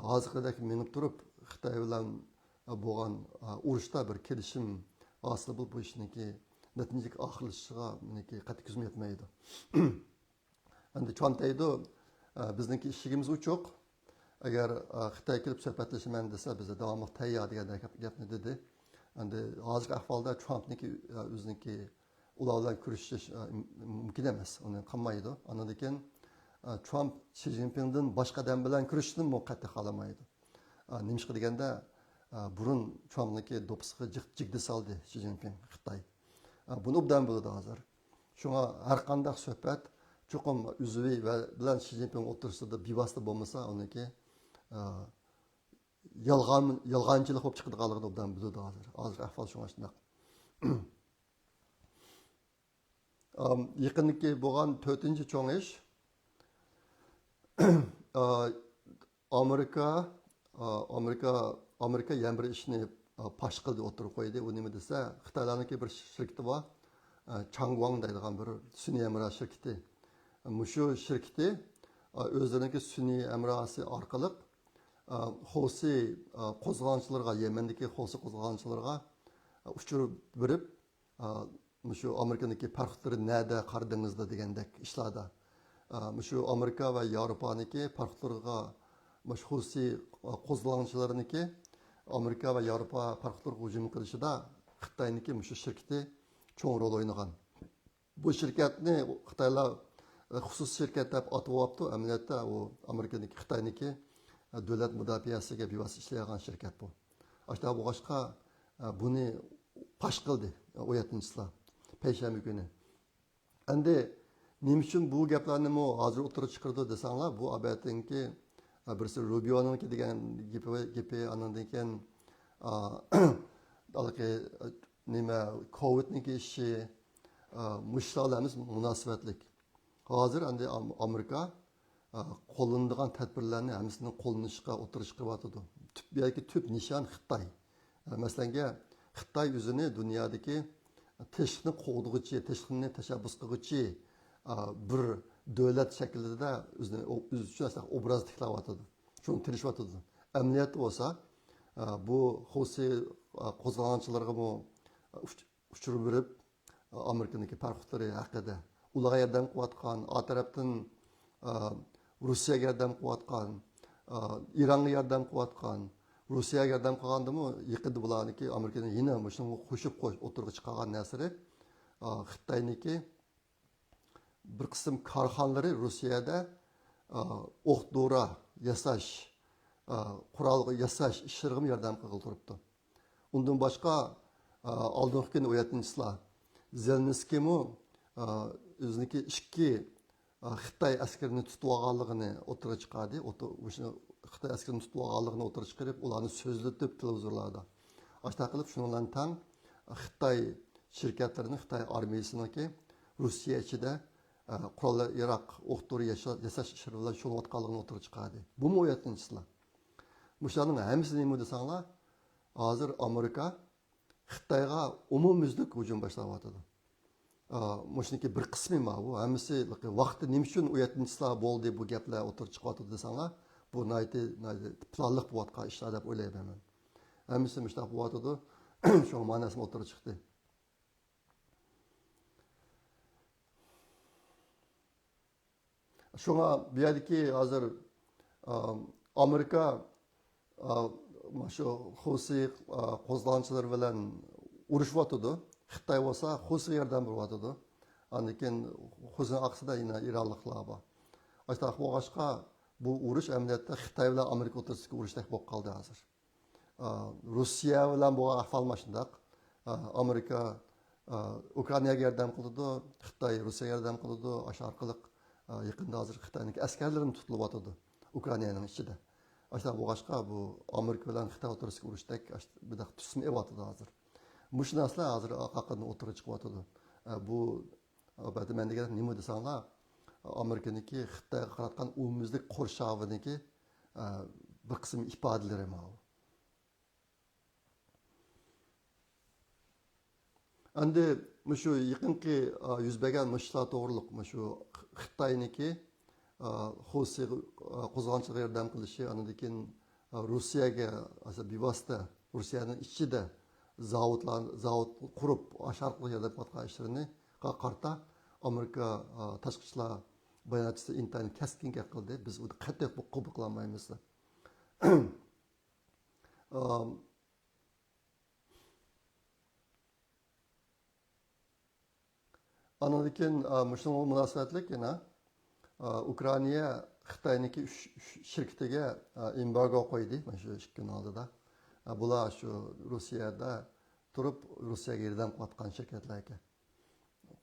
ھازىرقىدەك مېڭىپ تۇرۇپ خىتاي بىلەن بولغان ئۇرۇشتا بىر كېلىشىم ھاسىل بولۇپ، بۇ ئىشنىڭكى نەتىجىلىك ئاخىرلىشىشىغا مېنىڭكى قەتئىي كۆزۈم يەتمەيدۇ. ئەمدى ترامپ دەيدۇ، بىزنىڭكى ئىشىكىمىز ئوچۇق. ئەگەر خىتاي كېلىپ سۆھبەتلىشىمەن دېسە، بىز داۋاملىق تەييار دېگەندەك گەپنى دېدى. ئەمدى ھازىرقى ئەھۋالدا ترامپنىڭكى ئۆزىنىڭكى ئۇلار بىلەن كۆرۈشۈش مۇمكىن ئەمەس، ئۇنى قىلمايدۇ. ئاندىن كېيىن ترامپ شى جىنپىڭدىن باشقا ئادەم بىلەن كۆرۈشۈشنىمۇ قەتئىي خالىمايدۇ. نېمىشقا دېگەندە، بۇرۇن ترامپنىڭكى دوپپىسىغا جىق-، جىگدە سالدى شى جىنپىڭ، خىتاي. بۇنى ئوبدان بىلىدۇ ھازىر. شۇڭا ھەر قانداق سۆھبەت چوقۇم ئۆزى ۋە بىلەن شى جىنپىڭ ئوتتۇرىسىدا بىۋاسىتە بولمىسا، ئۇنىڭكى يالغان، يالغانچىلىق بولۇپ چىقىدىغانلىقىنى ئوبدان بىلىدۇ ھازىر. ھازىر ئەھۋال شۇڭا شۇنداق. ئام، يېقىندىكى بولغان تۆتىنچى چوڭ ئىش، ئا، ئامېرىكا، ئا، ئامېرىكا، ئامېرىكا يەنە بىر ئىشنى، ئا، پاش قىلدى، ئوتتۇرىغا قويدى. ئۇ نېمە دېسە، خىتايلارنىڭكى بىر شىركىتى بار، ئا، چاڭگۇاڭ دەيدىغان بىر سۈنئىي ھەمراھ شىركىتى. مۇشۇ شىركىتى، ئا، ئۆزلىرىنىڭكى سۈنئىي ھەمراھى ئارقىلىق، ئا، خوسى، ئا، قوزغالغۇچىلىرىغا، يەمەندىكى خوسى قوزغالغۇچىلىرىغا، ئا، ئۇچۇر بېرىپ، ئا، مۇشۇ ئامېرىكىنىڭكى پاراخوتلىرى نەدە، قارا دېڭىزدا دېگەندەك ئىشلاردا. ئا، مۇشۇ ئامېرىكا ۋە ياۋروپانىڭكى پاراخوتلىرىغا، مۇشۇ خوسى، ئا، قوزغالغۇچىلىرىنىڭكى ئامېرىكا ۋە ياۋروپا پاراخوتلىرىغا ھۇجۇم قىلىشىدا خىتاينىڭكى مۇشۇ شىركىتى چوڭ رول ئوينىغان. بۇ شىركەتنى خىتايلار، ئە، خۇسۇسىي شىركەت دەپ ئاتىۋاپتۇ. ئەمەلىيەتتە ئۇ ئامېرىكىنىڭكى، خىتاينىڭكى، ئە، دۆلەت مۇداپىئەسىگە بىۋاسىتە ئىشلەيدىغان شىركەت بۇ. ئاشۇنداق بولغاچقا، ئە، بۇنى پاش قىلدى، ئە، ئۇ يەتتىنچى چىسلا، پەيشەنبە كۈنى. ئەمدى نېمە ئۈچۈن بۇ گەپلەرنىمۇ ھازىر ئوتتۇرىغا چىقىرىدۇ دېسەڭلار، بۇ ئەلۋەتتىكى، ئە، بىرسى روبىيونىڭكى دېگەن گېپى، گېپى، ئاندىن كېيىن، ئا، ھېلىقى، ئە، نېمە، كوۋىدنىڭكى ئىشى، ئا، مۇشۇلار ھەممىسى مۇناسىۋەتلىك. ھازىر ئەمدى ئام-، ئامېرىكا، ئا، قوللىنىدىغان تەدبىرلەرنى ھەممىسىنى قوللىنىشقا ئوتتۇرىغا چىقىرىۋاتىدۇ. تۈپ، بۇ يەردىكى تۈپ نىشان خىتاي. ئا، مەسىلەنگە، خىتاي ئۆزىنى دۇنيادىكى تىنچلىقنى قوغدىغۇچى، تىنچلىقنى تەشەببۇس قىلغۇچى، ئا، بىر دۆلەت شەكلىدە ئۆزىنى، ئۆزى ئۈچۈن ئوبراز تىكلەۋاتىدۇ. شۇنى تىرىشىۋاتىدۇ. ئەمەلىيەتتە بولسا، ئا، بۇ خوسى، ئا، قوزغالغۇچىلىرىغىمۇ ئۇچ-، ئۇچۇر بېرىپ، ئامېرىكىنىڭكى پاراخوتلىرى ھەققىدە، ئۇلارغا ياردەم قىلىۋاتقان، ئا تەرەپتىن، ئا، روسىيەگە ياردەم قىلىۋاتقان، ئا، ئىرانغا ياردەم قىلىۋاتقان، روسىيەگە ياردەم قىلغاندىمۇ يېقىندا بۇلارنىڭكى ئامېرىكىنىڭ يەنە مۇشۇنىڭغا قوشۇپ قوش-، ئوتتۇرىغا چىقارغان نەرسىلىرى، ئا، خىتاينىڭكى بىر قىسىم كارخانىلىرى روسىيەدە، ئا، ئوق دورا ياساش، ئا، قورال ياساش ئىشلىرىغىمۇ ياردەم قىلغىلى تۇرۇپتۇ. ئۇندىن باشقا، ئا، ئالدىنقى كۈنى ئون يەتتىنچى چىسلا زېلېنسكىيمۇ، ئا، ئۆزىنىڭكى ئىككى، ئا، خىتاي ئەسكىرىنى تۇتۇۋالغانلىقىنى ئوتتۇرىغا چىقاردى. ئوتتۇ-، مۇشۇ خىتاي ئەسكىرىنى تۇتۇۋالغانلىقىنى ئوتتۇرىغا چىقىرىپ، ئۇلارنى سۆزلىتىپ تېلېۋىزورلاردا. ئاشۇنداق قىلىپ، شۇنىڭ بىلەن تەڭ خىتاي شىركەتلىرىنىڭ، خىتاي ئارمىيىسىنىڭكى روسىيە ئىچىدە، ئە، قورال ياراق، ئوق دورا ياشا-، ياساش ئىشلىرى بىلەن شۇغۇللىنىۋاتقانلىقىنى ئوتتۇرىغا چىقاردى. بۇمۇ ئون يەتتىنچى چىسلا. مۇشۇلارنىڭ ھەممىسى نېمە دېسەڭلار، ھازىر ئامېرىكا خىتايغا ئومۇميۈزلۈك ھۇجۇم باشلاۋاتىدۇ. ئا، مۇشۇنىڭكى بىر قىسمى ماۋۇ. ھەممىسى ۋاقتى نېمە ئۈچۈن ئون يەتتىنچى چىسلا بولدى بۇ گەپلەر ئوتتۇرىغا چىقىۋاتىدۇ دېسەڭلار، بۇ ناھايىتى، ناھايىتى پىلانلىق بولۇۋاتقان ئىشلار دەپ ئويلايمەن مەن. ھەممىسى مۇشۇنداق بولۇۋاتىدۇ. شۇڭا مەنىسىمۇ ئوتتۇرىغا چىقتى. شۇڭا بۇ يەردىكى ھازىر، ئا، ئامېرىكا، ئا، مانا شۇ خۇسى، ئا، قوزغالغۇچىلىرى بىلەن ئۇرۇشۇۋاتىدۇ. خىتاي بولسا خۇسىغا ياردەم بېرىۋاتىدۇ. ئاندىن كېيىن خۇسىنىڭ ئارقىسىدا يەنە ئىرانلىقلار بار. ئاشۇنداق بولغاچقا، بۇ ئۇرۇش ئەمەلىيەتتە خىتاي بىلەن ئامېرىكا ئوتتۇرىسىدىكى ئۇرۇشتەك بولۇپ قالدى ھازىر. ئا، روسىيە بىلەن بولغان ئەھۋال مانا شۇنداق. ئا، ئامېرىكا، ئا، ئۇكرائىناغا ياردەم قىلىدۇ، خىتاي روسىيەگە ياردەم قىلىدۇ. ئاشۇ ئارقىلىق، ئا، يېقىندا ھازىر خىتاينىڭكى ئەسكەرلىرىمۇ تۇتۇلۇۋاتىدۇ ئۇكرائىنانىڭ ئىچىدە. ئاشۇنداق بولغاچقا، بۇ ئامېرىكا بىلەن خىتاي ئوتتۇرىسىدىكى ئۇرۇشتەك، ئاشۇ بىردەك تۈسمۇ ئېلىۋاتىدۇ ھازىر. مۇشۇ نەرسىلەر ھازىر ئارقىدىن ئوتتۇرىغا چىقىۋاتىدۇ. ئا، بۇ ئەلبەتتە، مەن دېگەن نېمە دېسەڭلار، ئامېرىكىنىڭكى خىتايغا قاراتقان ئومۇميۈزلۈك قورشاۋىنىڭكى، ئە، بىر قىسىم ئىپادىلىرى ماۋۇ. ئەمدى مۇشۇ يېقىنقى، ئا، يۈز بەرگەن مۇشۇ ئىشلار توغرۇلۇق، مۇشۇ خىتاينىڭكى، ئا، خۇسى، ئا، قوزغالغۇچىلىرىغا ياردەم قىلىشى، ئاندىن كېيىن، ئا، روسىيەگە، ئاساسەن، بىۋاسىتە روسىيەنىڭ ئىچىدە زاۋۇتلار، زاۋۇت قۇرۇپ، ئاشۇ ئارقىلىق ياردەم قىلىۋاتقان ئىشلىرىنىغا قارىتا ئامېرىكا، ئا، تاشقى ئىشلار باياناتچىسى ئىنتايىن كەسكىن گەپ قىلدى. بىز ئۇنى قەتئىي قوبۇل قىلالمايمىز دەپ. ئام، ئانىڭدىن كېيىن، ئا، مۇشۇنىڭغا مۇناسىۋەتلىك يەنە، ئا، ئۇكرائىنا خىتاينىڭكى ئۈچ، ئۈچ شىركىتىگە، ئا، ئېمبارگو قويدى، مانا شۇ ئىككى كۈن ئالدىدا. ئا، بۇلار شۇ روسىيەدە تۇرۇپ، روسىيەگە ياردەم قىلىۋاتقان شىركەتلەرگە.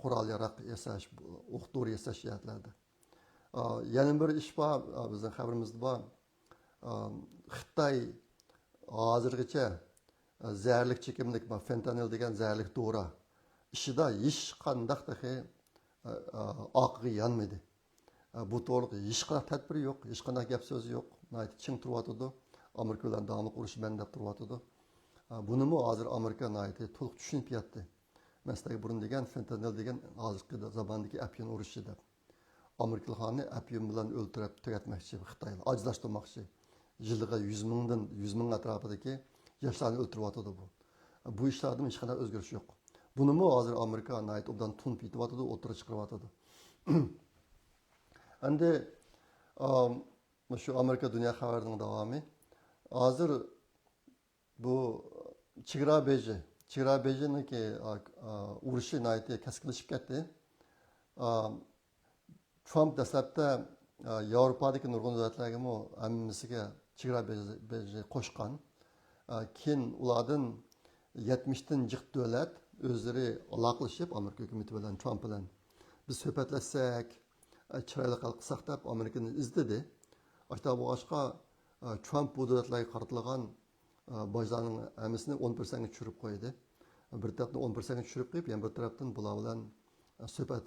قورال ياراق ياساش، ئوق دورا ياساش جەھەتلەردە. ئا، يەنە بىر ئىش بار، ئا، بىزنىڭ خەۋىرىمىزدە بار. ئا، خىتاي ھازىرغىچە، ئا، زەھەرلىك چېكىملىك، بۇ فېنتانىل دېگەن زەھەرلىك دورا ئىشىدا ھېچقانداق تېخى، ئا، ئا، ئارقىغا يانمىدى. ئا، بۇ توغرىلىق ھېچقانداق تەدبىر يوق، ھېچقانداق گەپ سۆز يوق. ناھايىتى چىڭ تۇرۇۋاتىدۇ. ئامېرىكا بىلەن داۋاملىق ئۇرۇشىمەن دەپ تۇرۇۋاتىدۇ. ئا، بۇنىمۇ ھازىر ئامېرىكا ناھايىتى تولۇق چۈشىنىپ يەتتى. مەن سىلەرگە بۇرۇن دېگەن، فېنتانىل دېگەن ھازىرقى زاماندىكى ئەپيۈن ئۇرۇشى دەپ. ئامېرىكىلىقلارنى ئەپيۈن بىلەن ئۆلتۈرۈپ تۈگەتمەكچى خىتايلار، ئاجىزلاشتۇرماقچى. يىلىغا يۈز مىڭدىن، يۈز مىڭ ئەتراپىدىكى ياشلارنى ئۆلتۈرۈۋاتىدۇ بۇ. بۇ ئىشلاردىمۇ ھېچقانداق ئۆزگىرىش يوق. بۇنىمۇ ھازىر ئامېرىكا ناھايىتى ئوبدان تونۇپ يېتىۋاتىدۇ، ئوتتۇرىغا چىقىرىۋاتىدۇ. ئەمدى، ئام، مۇشۇ ئامېرىكا دۇنيا خەۋىرىنىڭ داۋامى. ھازىر بۇ چېگرا بېجى، چېگرا بېجىنىڭكى، ئا، ئا، ئۇرۇشى ناھايىتى كەسكىنلىشىپ كەتتى. ئا، ترامپ دەسلەپتە، ئا، ياۋروپادىكى نۇرغۇن دۆلەتلەرگىمۇ ھەممىسىگە چېگرا بېجى، بېجى قوشقان. ئا، كېيىن ئۇلاردىن يەتمىشتىن جىق دۆلەت ئۆزلىرى ئالاقىلىشىپ، ئامېرىكا ھۆكۈمىتى بىلەن، ترامپ بىلەن، بىز سۆھبەتلەشسەك، ئا، چىرايلىق ھەل قىلساق دەپ ئامېرىكىنى ئىزدىدى. ئاشۇنداق بولغاچقا، ئا، ترامپ بۇ دۆلەتلەرگە قارىتىلغان ئا، باجلارنىڭ ھەممىسىنى ئون پىرسەنتكە چۈشۈرۈپ قويدى. بىر تەرەپنى ئون پىرسەنتكە چۈشۈرۈپ قويۇپ، يەنە بىر تەرەپتىن بۇلار بىلەن، ئا، سۆھبەت،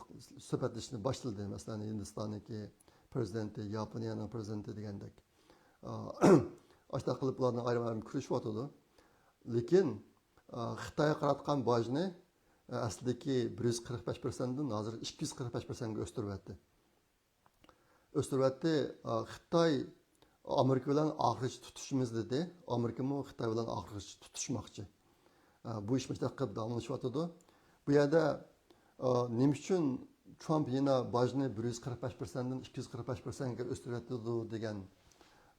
سۆھبەتلىشىشنى باشلىدى. مەسىلەن، ھىندىستاننىڭكى پرېزىدېنتى، ياپونىيەنىڭ پرېزىدېنتى دېگەندەك. ئا، ئاشۇنداق قىلىپ بۇلارنىڭ ئايرىم-ئايرىم كۆرۈشۈۋاتىدۇ. لېكىن، ئا، خىتايغا قاراتقان باجنى، ئا، ئەسلىدىكى بىر يۈز قىرىق بەش پىرسەنتتىن ھازىر ئىككى يۈز قىرىق بەش پىرسەنتكە ئۆستۈرۈۋەتتى. ئۆستۈرۈۋەتتى. ئا، خىتاي ئامېرىكا بىلەن ئاخىرغىچە تۇتۇشىمىز دېدى. ئامېرىكىمۇ خىتاي بىلەن ئاخىرغىچە تۇتۇشماقچى. ئا، بۇ ئىش مۇشۇنداق قىلىپ داۋاملىشىۋاتىدۇ. بۇ يەردە، ئا، نېمە ئۈچۈن ترامپ يەنە باجنى بىر يۈز قىرىق بەش پىرسەنتتىن ئىككى يۈز قىرىق بەش پىرسەنتكە ئۆستۈرۈۋېتىدۇ دېگەن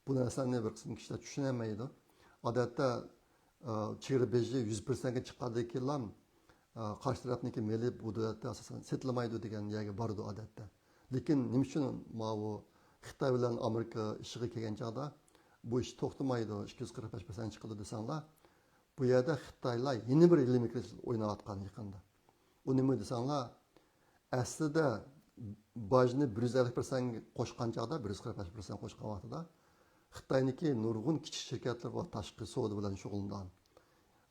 بۇ نەرسىلەرنى بىر قىسىم كىشىلەر چۈشىنەلمەيدۇ. ئادەتتە، ئا، چېگرا بېجى يۈز پىرسەنتكە چىققاندىن كېيىنلا، ئا، قارشى تەرەپنىڭكى مېلى بۇ دۆلەتتە ئاساسەن سېتىلمايدۇ دېگەن يەرگە بارىدۇ ئادەتتە. لېكىن نېمە ئۈچۈن ماۋۇ خىتاي بىلەن ئامېرىكا ئىشىغا كەلگەن چاغدا بۇ ئىش توختىمايدۇ، ئىككى يۈز قىرىق بەش پىرسەنت چىقىدۇ دېسەڭلار، بۇ يەردە خىتايلار يەنە بىر ھىيلە-مىكىر ئويناۋاتقان يېقىندا. ئۇ نېمە دېسەڭلار، ئەسلىدە باجنى بىر يۈز ئەللىك پىرسەنتكە قوشقان چاغدا، بىر يۈز قىرىق بەش پىرسەنت قوشقان ۋاقتىدا، خىتاينىڭكى نۇرغۇن كىچىك شىركەتلىرى بار، تاشقى سودا بىلەن شۇغۇللىنىدىغان.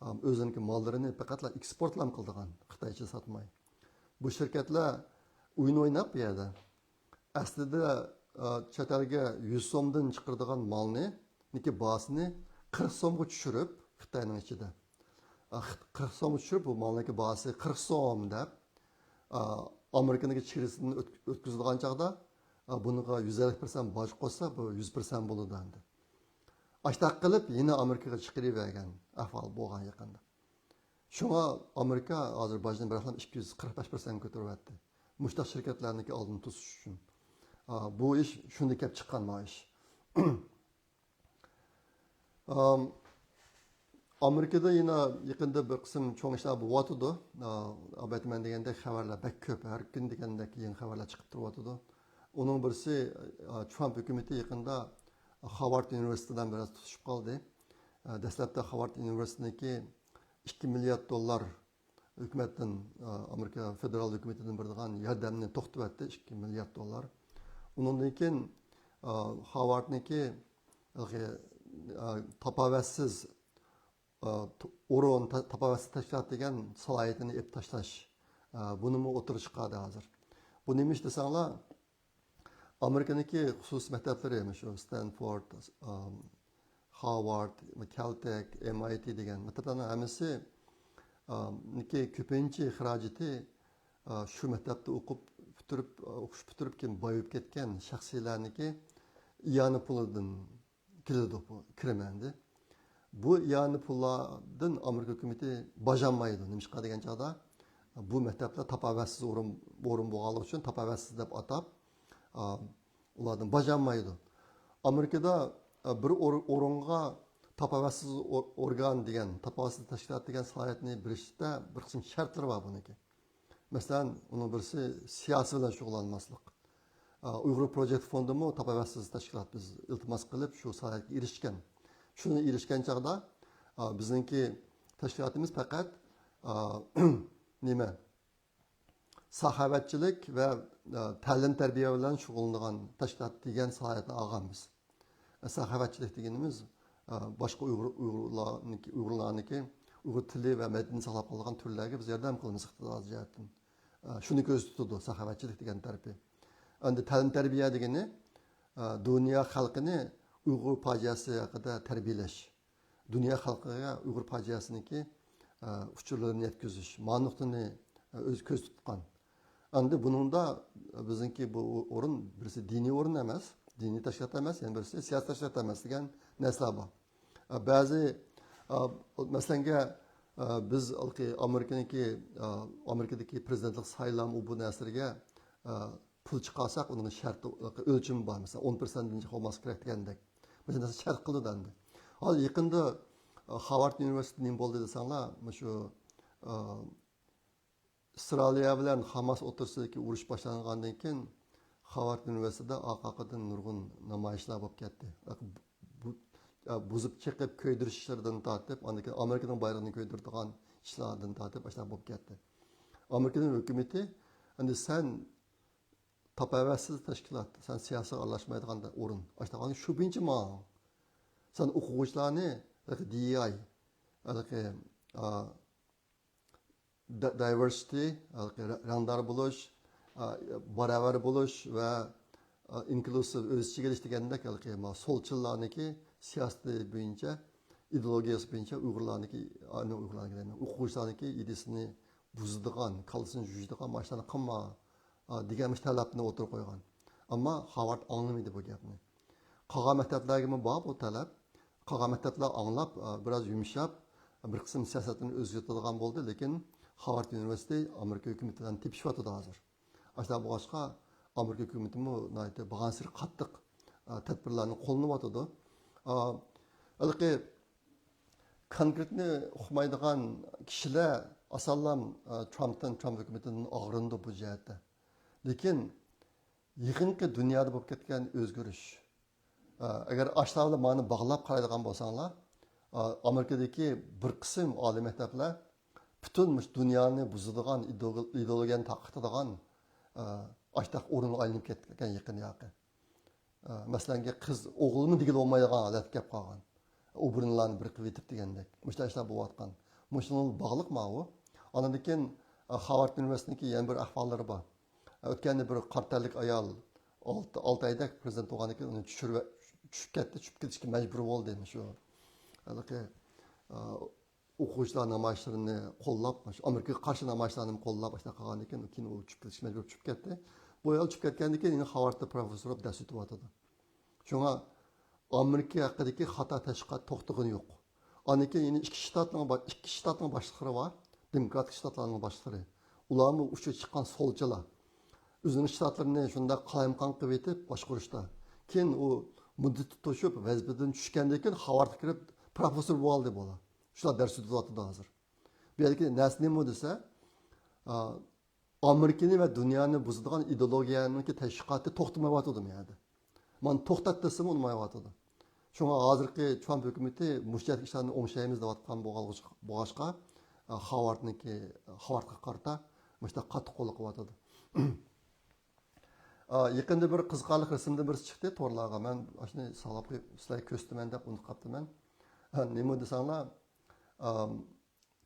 ئام، ئۆزىنىڭكى ماللىرىنى پەقەتلا ئېكسپورتلا قىلىدىغان، خىتايچە ساتماي. بۇ شىركەتلەر ئويۇن ئويناپ بۇ يەردە. ئەسلىدە، ئا، چەت ئەلگە يۈز سومدىن چىقىرىدىغان مالنى، نىكى باھاسىنى قىرىق سومغا چۈشۈرۈپ، خىتاينىڭ ئىچىدە. ئا، خىت-، قىرىق سومغا چۈشۈرۈپ، بۇ مالنىڭكى باھاسى قىرىق سوم دەپ، ئا، ئامېرىكىنىڭكى چېگرىسىدىن ئۆت-، ئۆتكۈزىدىغان چاغدا، ئا، بۇنىڭغا يۈز ئەللىك پىرسەنت باج قوشسا، بۇ يۈز پىرسەنت بولىدۇ ئەمدى. ئاشتاق قىلىپ، يەنە ئامېرىكىغا چىقىرىۋەرگەن ئەھۋال بولغان يېقىندا. شۇڭا ئامېرىكا ھازىر باجنى بىراقلا ئىككى يۈز قىرىق بەش پىرسەنتكە كۆتۈرۈۋەتتى. مۇشۇنداق شىركەتلەرنىڭكى ئالدىنى توسۇش ئۈچۈن. ئا، بۇ ئىش شۇندىن كەپ چىققان ما ئىش. ئام، ئامېرىكىدا يەنە يېقىندا بىر قىسىم چوڭ ئىشلار بولۇۋاتىدۇ. ئا، ئەلۋەتتە، مەن دېگەندەك خەۋەرلەر بەك كۆپ. ھەر كۈن دېگەندەك يېڭى خەۋەرلەر چىقىپ تۇرۇۋاتىدۇ. ئۇنىڭ بىرسى، ئا، ترامپ ھۆكۈمىتى يېقىندا خاۋارد ئۇنىۋېرسىتېتى بىلەن بىراز تۇتۇشۇپ قالدى. ئا، دەسلەپتە خاۋارد ئۇنىۋېرسىتېتىنىڭكى ئىككى مىليارد دوللار ھۆكۈمەتتىن، ئامېرىكا فېدېرال ھۆكۈمىتىدىن بېرىدىغان ياردەمنى توختىتىۋەتتى، ئىككى مىليارد دوللار. ئۇنىڭدىن كېيىن، خاۋاردنىڭكى تاپاۋەتسىز ئورۇن، تاپاۋەتسىز تەشكىلات دېگەن سالاھىيىتىنى ئېلىپ تاشلاش، بۇنىمۇ ئوتتۇرىغا چىقاردى ھازىر. بۇ نېمە ئىش دېسەڭلار، ئامېرىكىنىڭكى خۇسۇسىي مەكتەپلىرى، مۇشۇ ستەنفورد، ئام، خاۋارد، كەلتەك، ئېم ئاي تى دېگەن مەكتەپلەرنىڭ ھەممىسى، ئام، نىكى كۆپىنچە خىراجىتى، ئا، شۇ مەكتەپتە ئوقۇپ پۈتتۈرۈپ، ئوقۇش پۈتتۈرۈپ كېيىن باي بولۇپ كەتكەن شەخسلەرنىڭكى ئىئانە پۇلىدىن كېلىدۇ بۇ كىرىم ئەمدى. بۇ ئىئانە پۇللاردىن ئامېرىكا ھۆكۈمىتى باجانمايدۇ. نېمىشقا دېگەن چاغدا، بۇ مەكتەپلەر تاپاۋەتسىز ئورۇن، ئورۇن بولغانلىقى ئۈچۈن تاپاۋەتسىز دەپ ئاتاپ، ئا، ئۇلاردىن باجانمايدۇ. ئامېرىكىدا، ئا، بىر ئور-، ئورۇنغا تاپاۋەتسىز ئور-، ئورگان دېگەن، تاپاۋەتسىز تەشكىلات دېگەن سالاھىيەتنى بېرىشتە بىر قىسىم شەرتلىرى بار بۇنىڭكى. مەسىلەن، ئۇنىڭ بىرسى سىياسىي بىلەن شۇغۇللانماسلىق. ئا، ئۇيغۇر پروجېكت فوندىمۇ تاپاۋەتسىز تەشكىلات، بىز ئىلتىماس قىلىپ شۇ سالاھىيەتكە ئېرىشكەن. شۇنى ئېرىشكەن چاغدا، ئا، بىزنىڭكى تەشكىلاتىمىز پەقەت، ئا، نېمە، ساخاۋەتچىلىك ۋە، ئا، تەلىم تەربىيە بىلەن شۇغۇللىنىدىغان تەشكىلات دېگەن سالاھىيەتنى ئالغان بىز. ساخاۋەتچىلىك دېگىنىمىز، ئە، باشقا ئۇيغۇر، ئۇيغۇرلارنىڭكى، ئۇيغۇرلارنىڭكى ئۇيغۇر تىلى ۋە مەدەنىيىتىنى ساقلاپ قالىدىغان تۈرلەرگە بىز ياردەم قىلىمىز ئىقتىسادىي جەھەتتىن. ئە، شۇنى كۆزدە تۇتىدۇ ساخاۋەتچىلىك دېگەن تەرىپى. ئەمدى تەلىم تەربىيە دېگىنى، ئە، دۇنيا خەلقىنى ئۇيغۇر پاجىئەسى ھەققىدە تەربىيەلەش. دۇنيا خەلقىگە ئۇيغۇر پاجىئەسىنىڭكى، ئە، ئۇچۇرلىرىنى يەتكۈزۈش، ما نۇقتىنى، ئە، ئۆز كۆز تۇتقان. ئەمدى بۇنىڭدا بىزنىڭكى بۇ ئورۇن بىرسى دىنىي ئورۇن ئەمەس، دىنىي تەشكىلات ئەمەس، يەنە بىرسى سىياسىي تەشكىلات ئەمەس دېگەن نەرسىلەر بار. ئە، بەزى، ئە، مەسىلەنگە، ئە، بىز ھېلىقى ئامېرىكىنىڭكى، ئە، ئامېرىكىدىكى پرېزىدېنتلىق سايلام، ئۇ بۇ نەرسىلەرگە، ئە، پۇل چىقارساق، ئۇنىڭ شەرتى، ئۆلچىمى بار. مەسىلەن، ئون پىرسەنتتىن جىق بولماسلىقى كېرەك دېگەندەك. مۇشۇ نەرسە شەرت قىلىنىدۇ ئەمدى. ھازىر يېقىندا، ئە، خاۋارد ئۇنىۋېرسىتېتى نېمە بولدى دېسەڭلار، مۇشۇ، ئە، ئىسرائىلىيە بىلەن خاماس ئوتتۇرىسىدىكى ئۇرۇش باشلانغاندىن كېيىن، خاۋارد ئۇنىۋېرسىتېتىدا ئارقا-ئارقىدىن نۇرغۇن نامايىشلار بولۇپ كەتتى. بۇ، بۇ، بۇزۇپ چېقىپ كۆيدۈرۈش ئىشلىرىدىن تارتىپ، ئاندىن كېيىن ئامېرىكىنىڭ بايرىقىنى كۆيدۈرىدىغان ئىشلاردىن تارتىپ، ئاشۇنداق بولۇپ كەتتى. ئامېرىكىنىڭ ھۆكۈمىتى، ئەمدى سەن تاپاۋەتسىز تەشكىلات، سەن سىياسەتكە ئارىلاشمايدىغان ئورۇن، ئاشۇنداق شۇ بويىچە ماڭ. سەن ئوقۇغۇچىلارنى، ھېلىقى دى ئاي، ھېلىقى، ئا، دا-، دايۋېرسىتى، ھېلىقى رە-، رەڭدار بولۇش، ئا، باراۋەر بولۇش ۋە، ئا، ئىنكلۇسىۋ، ئۆز ئىچىگە ئېلىش دېگەندەك، ھېلىقى ما سولچىللارنىڭكى سىياسىتى بويىچە، ئىدېئولوگىيەسى بويىچە ئۇيغۇرلارنىڭكى، ئا، ئۇيغۇرلارنىڭكى دەيمەن، ئوقۇغۇچىلارنىڭكى ئىدىيىسىنى بۇزىدىغان، كاللىسىنى يۇيىدىغان مۇشۇلارنى قىلما، ئا، دېگەن مۇشۇ تەلەپنى ئوتتۇرىغا قويغان. ئەمما خاۋارد ئاڭلىمىدى بۇ گەپنى. قالغان مەكتەپلەرگىمۇ بار بۇ تەلەپ. قالغان مەكتەپلەر ئاڭلاپ، ئا، بىراز يۇمشاپ، بىر قىسىم سىياسەتلىرىنى ئۆزگەرتىدىغان بولدى، لېكىن خاۋارد ئۇنىۋېرسىتېتى ئامېرىكا ھۆكۈمىتى بىلەن تېپىشىۋاتىدۇ ھازىر. ئاشۇنداق بولغاچقا، ئامېرىكا ھۆكۈمىتىمۇ ناھايىتى بارغانسېرى قاتتىق، ئا، تەدبىرلەرنى قوللىنىۋاتىدۇ. ئا، ھېلىقى كونكرېتنى ئۇقمايدىغان كىشىلەر ئاسانلا، ئا، ترامپتىن، ترامپ ھۆكۈمىتىدىن ئاغرىنىدۇ بۇ جەھەتتە. لېكىن يېقىنقى دۇنيادا بولۇپ كەتكەن ئۆزگىرىش، ئا، ئەگەر ئاشۇلار بىلەن مانا باغلاپ قارايدىغان بولساڭلار، ئا، ئامېرىكىدىكى بىر قىسىم ئالىي مەكتەپلەر پۈتۈن مۇشۇ دۇنيانى بۇزىدىغان، ئىدېئولوگىيەنى تارقىتىدىغان، ئا، ئاشۇنداق ئورۇنغا ئايلىنىپ كەتكەن يېقىن ياقى. ئە، مەسىلەنگە، قىز ئوغۇلمۇ دېگىلى بولمايدىغان ھالەتكە كەپ قالغان. ئوبرىنلارنى بىر قىلىۋېتىپ دېگەندەك. مۇشۇنداق ئىشلار بولۇۋاتقان. مۇشۇنىڭغا باغلىق ماۋۇ. ئاندىن كېيىن، ئە، خاۋارد ئۇنىۋېرسىتېتىنىڭكى يەنە بىر ئەھۋاللىرى بار. ئە، ئۆتكەندە بىر قارا تەنلىك ئايال ئالتە، ئالتە ئايدەك پېرزەنت بولغاندىن كېيىن ئۇنى چۈشۈرۈۋە-، چۈشۈپ كەتتى، چۈشۈپ كېتىشكە مەجبۇر بولدى. مۇشۇ ھېلىقى، ئە، ئوقۇغۇچىلار نامايىشلىرىنى قوللاپ، مۇشۇ ئامېرىكىغا قارشى نامايىشلارنى قوللاپ، ئاشۇنداق قىلغاندىن كېيىن، كېيىن ئۇ چۈشۈپ كېتىشكە مەجبۇر چۈشۈپ كەتتى. بۇ ئايال چۈشۈپ كەتكەندىن كېيىن يەنە خاۋاردا پروفېسسور بولۇپ دەرس ئۆتۈۋاتىدۇ. شۇڭا ئامېرىكا ھەققىدىكى خاتا تەشۋىقات توختىغىنى يوق. ئاندىن كېيىن يەنە ئىككى شتاتنىڭ با-، ئىككى شتاتنىڭ باشلىقلىرى بار، دېموكراتىك شتاتلارنىڭ باشلىقلىرى. ئۇلارمۇ ئۇچىغا چىققان سولچىلار. ئۆزىنىڭ شتاتلىرىنى شۇنداق قالايمىقان قىلىۋېتىپ باشقۇرۇشتا. كېيىن ئۇ مۇددىتى توشۇپ، ۋەزىپىدىن چۈشكەندىن كېيىن، خارۋاردقا كىرىپ، پروفېسسور بولالدى، بالا. شۇلار دەرس ئۆتۈۋاتىدۇ ھازىر. بۇ يەردىكى نەرسە نېمە دېسە، ئا، ئامېرىكىنى ۋە دۇنيانى بۇزىدىغان ئىدېئولوگىيەنىڭكى تەشۋىقاتى توختىمايۋاتىدۇ بۇ يەردە. مانا توختات دېسىمۇ ئۇنىمايۋاتىدۇ. شۇڭا ھازىرقى ترامپ ھۆكۈمىتى مۇشۇ يەردىكى ئىشلارنى ئوڭشايمىز دەۋاتقان بولغاچ-، بولغاچقا، ئا، خارۋاردنىڭكى، خارۋاردقا قارىتا مۇشۇنداق قاتتىق قوللاپ قىلىۋاتىدۇ. ئا، يېقىندا بىر قىزىقارلىق رەسىمدىن بىرسى چىقتى تورلارغا. مەن ئاشۇنى ساقلاپ قويۇپ، سىلەرگە كۆرسىتىمەن دەپ ئۇنتۇپ قاپتىمەن. ئا، نېمە دېسەڭلار، ئام،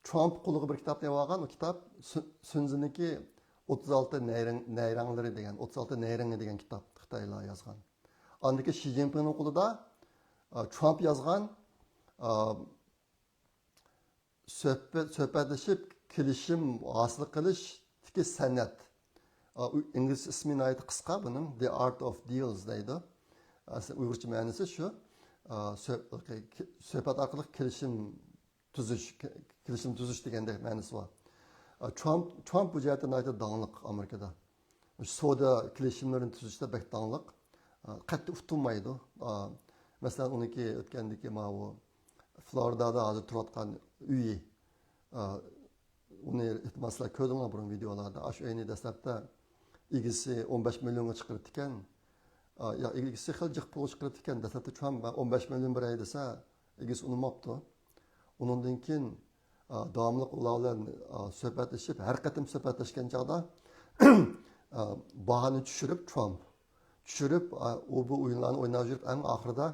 ترامپ قولىغا بىر كىتابنى ئېلىۋالغان، ئۇ كىتاب سۈ-، سۈنزىنىڭكى ئوتتۇز ئالتە نەيرەڭ-، نەيرەڭلىرى دېگەن، ئوتتۇز ئالتە نەيرەڭى دېگەن كىتاب خىتايلار يازغان. ئاندىن كېيىن شى جىنپىڭنىڭ قولىدا، ئا، ترامپ يازغان، ئا، سۆھبەت، سۆھبەتلىشىپ كېلىشىم ھاسىل قىلىشتىكى سەنئەت. ئا، ئۇ ئىنگلىزچە ئىسمى ناھايىتى قىسقا بۇنىڭ، The Art of Deals دەيدۇ. ئەسلى ئۇيغۇرچە مەنىسى شۇ. ئا، سۆ-، سۆھبەت ئارقىلىق كېلىشىم تۈزۈش، كە-، كېلىشىم تۈزۈش دېگەندەك مەنىسى بار. ئا، ترامپ، ترامپ بۇ جەھەتتە ناھايىتى داڭلىق ئامېرىكىدا. سودا كېلىشىملىرىنى تۈزۈشتە بەك داڭلىق. ئا، قەتئىي ئۇتۇلمايدۇ. ئا، مەسىلەن، ئۇنىڭكى ئۆتكەندىكى ماۋۇ فلورىدادا ھازىر تۇرۇۋاتقان ئۆيى، ئا، ئۇنى ئېھتىمال سىلەر كۆردۈڭلار بۇرۇن ۋىدېئولاردا. ئاشۇ ئۆينى دەسلەپتە ئىگىسى ئون بەش مىليونغا چىقىرىپتىكەن. ئا، يا، ئىگىسى خېلى جىق پۇلغا چىقىرىپتىكەن. دەسلەپتە ترامپ، مەن ئون بەش مىليون بېرەي دېسە، ئىگىسى ئۇنىماپتۇ. ئۇنىڭدىن كېيىن، ئا، داۋاملىق ئۇلار بىلەن، ئا، سۆھبەتلىشىپ، ھەر قېتىم سۆھبەتلەشكەن چاغدا، ئا، باھانى چۈشۈرۈپ، ترامپ چۈشۈرۈپ، ئا، ئۇ بۇ ئويۇنلارنى ئويناپ يۈرۈپ، ئەڭ ئاخىرىدا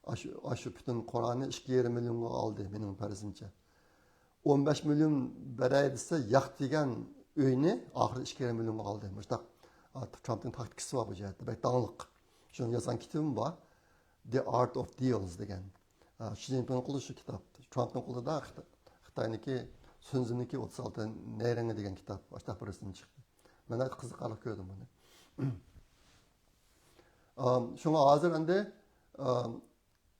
ئاشۇ، ئاشۇ پۈتۈن قورالنى ئىككى يېرىم مىليونغا ئالدى، مېنىڭ پەرىزىمچە. ئون بەش مىليون بېرەي دېسە، ياق دېگەن ئۆينى ئاخىرىدا ئىككى يېرىم مىليونغا ئالدى. مۇشۇنداق، ئا، ترامپنىڭ تاكتىكىسى بار بۇ جەھەتتە، بەك داڭلىق. شۇنىڭ يازغان كىتابىمۇ بار، The Art of Deals دېگەن. ئا، شى جىنپىڭنىڭ قولىدا شۇ كىتاب. ترامپنىڭ قولىدا خىتا-، خىتاينىڭكى سۈنزىنىڭكى ئوتتۇز ئالتە نەيرەڭى دېگەن كىتاب. ئاشۇنداق بىر رەسىم چىقتى. مەن ناھايىتى قىزىقارلىق كۆردۈم بۇنى. ئام، شۇڭا ھازىر ئەمدى، ئام،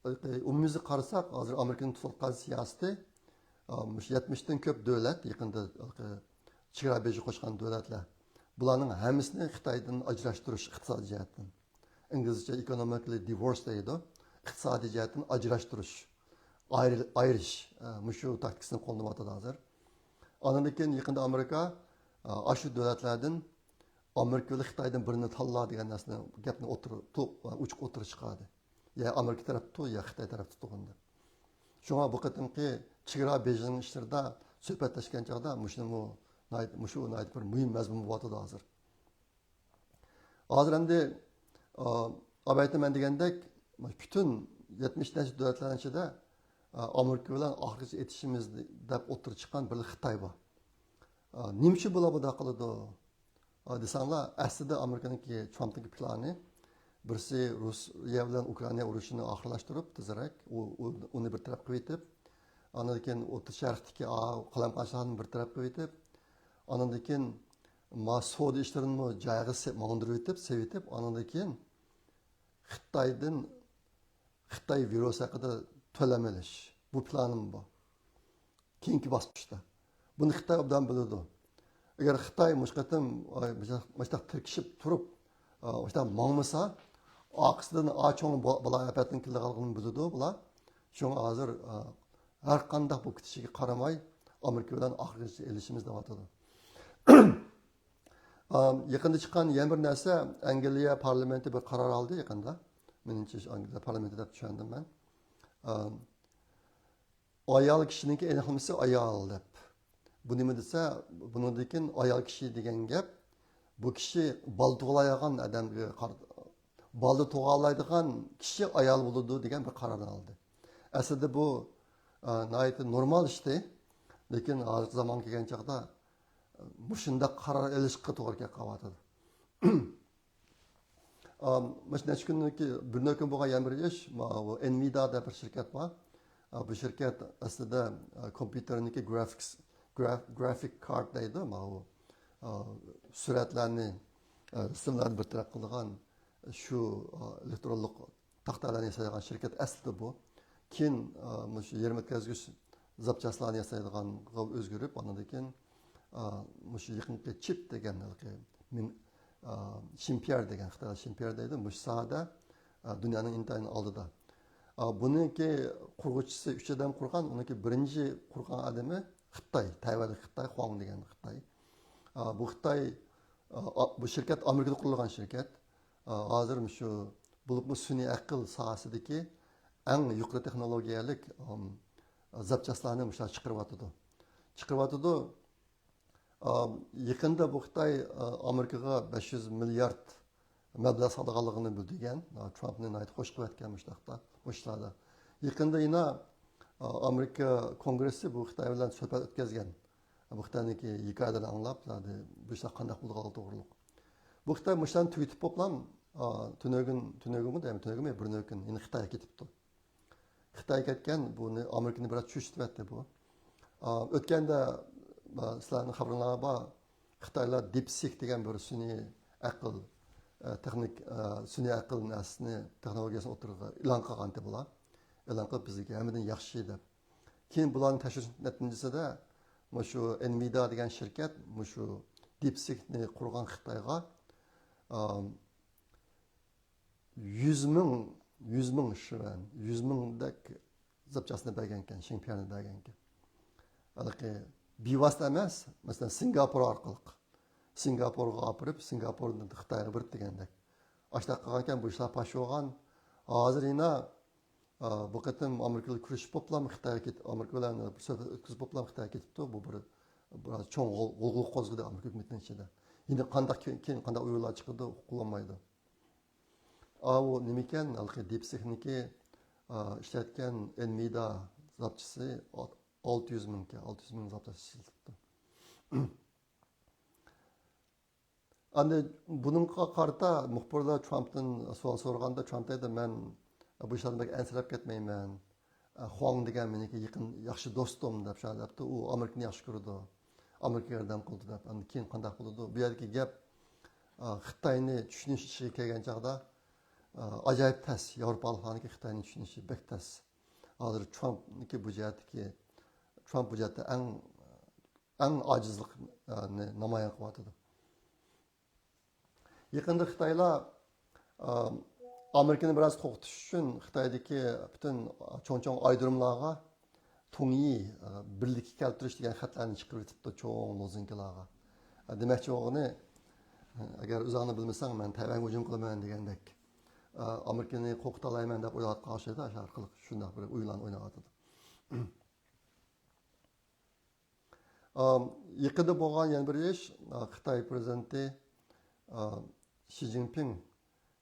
ئومۇميۈزلۈك قارىساق، ھازىر ئامېرىكىنىڭ تۇتۇۋاتقان سىياسىتى، ئام، مۇشۇ يەتمىشتىن كۆپ دۆلەت، يېقىندا چېگرا بېجى قوشقان دۆلەتلەر، بۇلارنىڭ ھەممىسىنى خىتايدىن ئاجراشتۇرۇش ئىقتىسادىي جەھەتتىن. ئىنگلىزچە economically divorce دەيدۇ. ئىقتىسادىي جەھەتتىن ئاجراشتۇرۇش، ئايرىل-، ئايرىش، ئە، مۇشۇ تاكتىكىسىنى قوللىنىۋاتىدۇ ھازىر. ئاندىن كېيىن يېقىندا ئامېرىكا، ئە، ئاشۇ دۆلەتلەردىن ئامېرىكا بىلەن خىتايدىن بىرىنى تاللا دېگەن نەرسىنى، گەپنى ئوتتۇرا-، تو-، ئوچۇق ئوتتۇرىغا چىقاردى. يا ئامېرىكا تەرەپ تۇتۇڭ، يا خىتاي تەرەپ تۇتۇڭ دەپ. شۇڭا بۇ قېتىمقى چېگرا بېيجىڭ ئىشلىرىدا سۆھبەتلەشكەن چاغدا مۇشۇنىمۇ ناھايىتى، مۇشۇ ناھايىتى بىر مۇھىم مەزمۇن بولۇۋاتىدۇ ھازىر. ھازىر ئەمدى، ئا، ئاۋايتا مەن دېگەندەك، پۈتۈن يەتمىش نەچچە دۆلەتلەرنىڭ ئىچىدە، ئا، ئامېرىكا بىلەن ئاخىرغىچە ئېتىشىمىز دەپ ئوتتۇرىغا چىققان بىر خىتاي بار. ئا، نېمە ئۈچۈن بۇلار بۇنداق قىلىدۇ؟ ئا، دېسەڭلار، ئەسلىدە ئامېرىكىنىڭكى، ترامپنىڭكى پىلانى، بىرسى روسىيە بىلەن ئۇكرائىنا ئۇرۇشىنى ئاخىرلاشتۇرۇپ، تېزرەك ئۇ، ئۇ، ئۇنى بىر تەرەپ قىلىۋېتىپ، ئاندىن كېيىن ئوتتۇرا شەرقتىكى ئا-، قالايمىقانچىلىقنى بىر تەرەپ قىلىۋېتىپ، ئاندىن كېيىن ما سودا ئىشلىرىنىمۇ جايىغا سېلىپ، ماڭدۇرۇۋېتىپ، سېلىۋېتىپ، ئاندىن كېيىن خىتايدىن، خىتاي ۋىرۇسى ھەققىدە تۆلەم ئېلىش. بۇ پىلانىم بار. كېيىنكى باسقۇچتا. بۇنى خىتاي ئوبدان بىلىدۇ. ئەگەر خىتاي مۇشۇ قېتىم، ئاي، مۇشۇنداق، مۇشۇنداق تىركىشىپ تۇرۇپ، ئا، مۇشۇنداق ماڭمىسا، ئارقىسىدىن ئا چوڭ با-، بالا ئاپەتنىڭ كېلىدىغانلىقىنى بىلىدۇ بۇلار. شۇڭا ھازىر، ئا، ھەر قانداق بولۇپ كېتىشىگە قارىماي، ئامېرىكا بىلەن ئاخىرغىچە ئېلىشىمىز دەۋاتىدۇ. ئام، يېقىندا چىققان يەنە بىر نەرسە، ئەنگلىيە پارلامېنتى بىر قارار ئالدى يېقىندا. مېنىڭچە، ئەنگلىيە پارلامېنتى دەپ چۈشەندىم مەن. ئام، ئايال كىشىنىڭكى ئېنىقلىمىسى ئايال دەپ. بۇ نېمە دېسە، بۇنىڭدىن كېيىن ئايال كىشى دېگەن گەپ، بۇ كىشى بالا تۇغۇلايدىغان ئادەمگە قار-، بالا تۇغالايدىغان كىشى ئايال بولىدۇ دېگەن بىر قارارنى ئالدى. ئەسلىدە بۇ، ئە، ناھايىتى نورمال ئىشتى. لېكىن ھازىرقى زامانغا كەلگەن چاغدا، ئە، مۇشۇنداق قارار ئېلىشقا توغرا كەپ قالىۋاتىدۇ. ئام، مۇشۇ نەچچە كۈندىن كېيىن، بىر نەچچە كۈن بولغان يەنە بىر ئىش، ماۋۇ ئېنۋىدا دەپ بىر شىركەت بار. ئا، بۇ شىركەت ئەسلىدە، ئا، كومپيۇتېرنىڭكى گرافىكس، گراف-، گرافىك كارت دەيدۇ، ماۋۇ، ئا، سۈرەتلەرنى، ئا، رەسىملەرنى بىر تەرەپ قىلىدىغان شۇ، ئا، ئېلېكترونلۇق تاختالارنى ياسايدىغان شىركەت ئەسلىدە بۇ. كېيىن، ئا، مۇشۇ يېرىم ئۆتكەزگۈچ زاپچاسلارنى ياسايدىغانغا ئۆزگىرىپ، ئاندىن كېيىن، ئا، مۇشۇ يېقىنقى چىپ دېگەن ھېلىقى مىن-، ئا، شىنپيەر دېگەن، خىتايلار شىنپيەر دەيدۇ، مۇشۇ ساھەدە، ئا، دۇنيانىڭ ئىنتايىن ئالدىدا. ئا، بۇنىڭكى قۇرغۇچىسى ئۈچ ئادەم قۇرغان، ئۇنىڭكى بىرىنچى قۇرغان ئادىمى خىتاي، تەيۋەندىكى خىتاي، خۇاڭ دېگەن خىتاي. ئا، بۇ خىتاي، ئا، بۇ شىركەت ئامېرىكىدا قۇرۇلغان شىركەت. ئا، ھازىر مۇشۇ، بولۇپمۇ سۈنئىي ئەقىل ساھەسىدىكى ئەڭ يۇقىرى تېخنولوگىيەلىك، ئام، زاپچاسلارنى مۇشۇلار چىقىرىۋاتىدۇ. چىقىرىۋاتىدۇ. ئا، يېقىندا بۇ خىتاي، ئا، ئامېرىكىغا بەش يۈز مىليارد مەبلەغ سالىدىغانلىقىنى بىلدۈرگەن. ئا، ترامپنى ناھايىتى خوش قىلىۋەتكەن مۇشۇنداقتا، مۇشۇ ئىشلاردا. يېقىندا يەنە، ئا، ئامېرىكا كونگرېسسى بۇ خىتاي بىلەن سۆھبەت ئۆتكۈزگەن. بۇ خىتاينىڭكى ھېكايىلىرىنى ئاڭلاپ، زادى بۇ ئىشلار قانداق بولىدىغانلىقى توغرۇلۇق. بۇ خىتاي مۇشۇلارنى تۈگىتىپ بوپلام، ئا، تۈنۈگۈن، تۈنۈگۈنمۇ دەيمەن، تۈنۈگۈنمۇ، بىر كۈن يەنە خىتايغا كېتىپتۇ. خىتاي كەتكەن، بۇنى ئامېرىكىنى بىراز چۆچۈتۈۋەتتى بۇ. ئا، ئۆتكەندە، ئا، سىلەرنىڭ خەۋىرىڭلارغا بار، خىتايلار دىپسىك دېگەن بىر سۈنئىي ئەقىل، ئا، تېخنىك، ئا، سۈنئىي ئەقىل نەرسىسىنى، تېخنولوگىيەسىنى ئوتتۇرىغا ئېلان قىلغانتى بۇلار. ئېلان قىلىپ، بىزگە ھەممىدىن ياخشى دەپ. كېيىن بۇلارنى تەكشۈرۈش نەتىجىسىدە مۇشۇ ئېنۋىدا دېگەن شىركەت مۇشۇ دىپسىكنى قۇرغان خىتايغا، ئا، يۈز مىڭ، يۈز مىڭ شۈەن، يۈز مىڭدەك زاپچاسنى بەرگەنكەن، شىنپيەرنى بەرگەنكەن. ھېلىقى بىۋاسىتە ئەمەس، مەسىلەن، سىنگاپور ئارقىلىق. سىنگاپورغا ئاپىرىپ، سىنگاپوردىن خىتايغا بېرىپ دېگەندەك. ئاشۇنداق قىلغانكەن، بۇ ئىشلار پاش بولغان. ھازىر يەنە، ئا، بۇ قېتىم ئامېرىكىلار كۆرۈشۈپ بوپلام خىتايغا كېتىپ، ئامېرىكا بىلەن بىر سۆھبەت ئۆتكۈزۈپ بوپلام خىتايغا كېتىپتۇ. بۇ بىر، بىراز چوڭ غۇل-، غۇلغۇلا قوزغىدى ئامېرىكا ھۆكۈمىتىنىڭ ئىچىدە. يەنە قانداق كېيىن، كېيىن قانداق ئويۇنلار چىقىدۇ، ئۇقۇلمايدۇ. ئاۋۇ نېمىكەن، ھېلىقى دىپسىكنىڭكى، ئا، ئىشلەتكەن ئېنۋىدا زاپچىسى ئالتە يۈز مىڭكەن، ئالتە يۈز مىڭ زاپچاسى ئىشلىتىپتۇ. ئەمدى بۇنىڭغا قارىتا مۇخبىرلار ترامپتىن سوئال سورىغاندا، ترامپ دەيدۇ، مەن بۇ ئىشلاردىن بەك ئەنسىرەپ كەتمەيمەن. خۇاڭ دېگەن مېنىڭكى يېقىن ياخشى دوستۇم دەپ شۇنداق دەپتۇ. ئۇ ئامېرىكىنى ياخشى كۆرىدۇ. ئامېرىكىغا ياردەم قىلىدۇ دەپ. ئەمدى كېيىن قانداق بولىدۇ؟ بۇ يەردىكى گەپ، ئا، خىتاينى چۈشىنىش ئىشىغا كەلگەن چاغدا، ئا، ئاجايىپ تەس. ياۋروپالىقلارنىڭكى خىتاينى چۈشىنىشى بەك تەس. ھازىر ترامپنىڭكى بۇ جەھەتتىكى، ترامپ بۇ جەھەتتە ئەڭ، ئەڭ ئاجىزلىقنى نامايان قىلىۋاتىدۇ. يېقىندا خىتايلار، ئا، ئامېرىكىنى بىراز قورقۇتۇش ئۈچۈن خىتايدىكى پۈتۈن چوڭ-چوڭ ئايرودروملارغا تۇڭيى، ئا، بىرلىككە كەلتۈرۈش دېگەن خەتلەرنى چىقىرىۋېتىپتۇ چوڭ لوزۇنكىلارغا. ئا، دېمەكچى بولغىنى، ئەگەر ئۆزۈڭنى بىلمىسەڭ، مەن تەيۋەنگە ھۇجۇم قىلىمەن دېگەندەك. ئا، ئامېرىكىنى قورقۇتالايمەن دەپ ئويلاۋاتقان ئوخشايدۇ، شۇ ئارقىلىق شۇنداق بىر ئويۇنلارنى ئويناۋاتىدۇ. ئام، يېقىندا بولغان يەنە بىر ئىش، ئا، خىتاي پرېزىدېنتى، ئا، شى جىنپىڭ،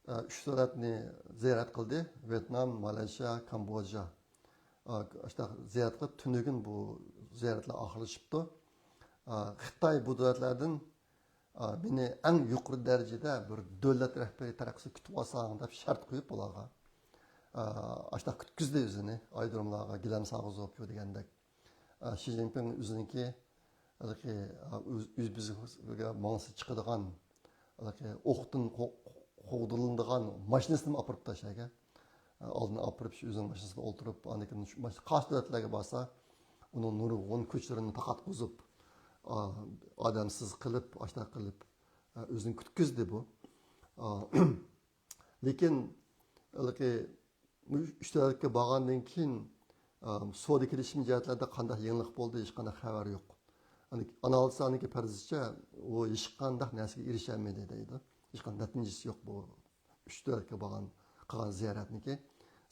ئا، ئۈچ دۆلەتنى زىيارەت قىلدى. ۋيېتنام، مالايشىيا، كامبودژا. ئا، ئاشۇنداق زىيارەت قىلىپ، تۈنۈگۈن بۇ زىيارەتلەر ئاخىرلىشىپتۇ. ئا، خىتاي بۇ دۆلەتلەردىن، ئا، مېنى ئەڭ يۇقىرى دەرىجىدە بىر دۆلەت رەھبىرى تەرىقىسىدە كۈتۈپ ئالساڭ دەپ شەرت قويۇپ بۇلارغا، ئا، ئاشۇنداق كۈتكۈزدى ئۆزىنى ئايرودروملارغا گىلەم سالغۇزۇپ دېگەندەك. ئا، شى جىنپىڭ ئۆزىنىڭكى ھېلىقى، ئا، ئۆز-، ئۆز بىزگە ماڭسا چىقىدىغان، ھېلىقى ئوقتىن قو-، قوغدىلىدىغان ماشىنىسىنىمۇ ئاپىرىپتۇ ئاشۇ يەرگە. ئا، ئالدىن ئاپىرىپ، شۇ ئۆزىنىڭ ماشىنىسىدا ئولتۇرۇپ، ئاندىن كېيىن شۇ ماش-، قايسى دۆلەتلەرگە بارسا، ئۇنىڭ نۇرغۇن كوچىلىرىنى تاقاتقۇزۇپ، ئا، ئادەمسىز قىلىپ، ئاشۇنداق قىلىپ، ئا، ئۆزىنى كۈتكۈزدى بۇ. ئا، لېكىن ھېلىقى ئۈچ دۆلەتكە بارغاندىن كېيىن، ئا، سودا كېلىشىم جەھەتلەردە قانداق يېڭىلىق بولدى، ھېچقانداق خەۋەر يوق. ئاندىن ئانالىزلارنىڭكى پەرىزىچە، ئۇ ھېچقانداق نەرسىگە ئېرىشەلمىدى دەيدۇ. ھېچقانداق نەتىجىسى يوق بۇ ئۈچ دۆلەتكە بارغان، قىلغان زىيارەتنىكى.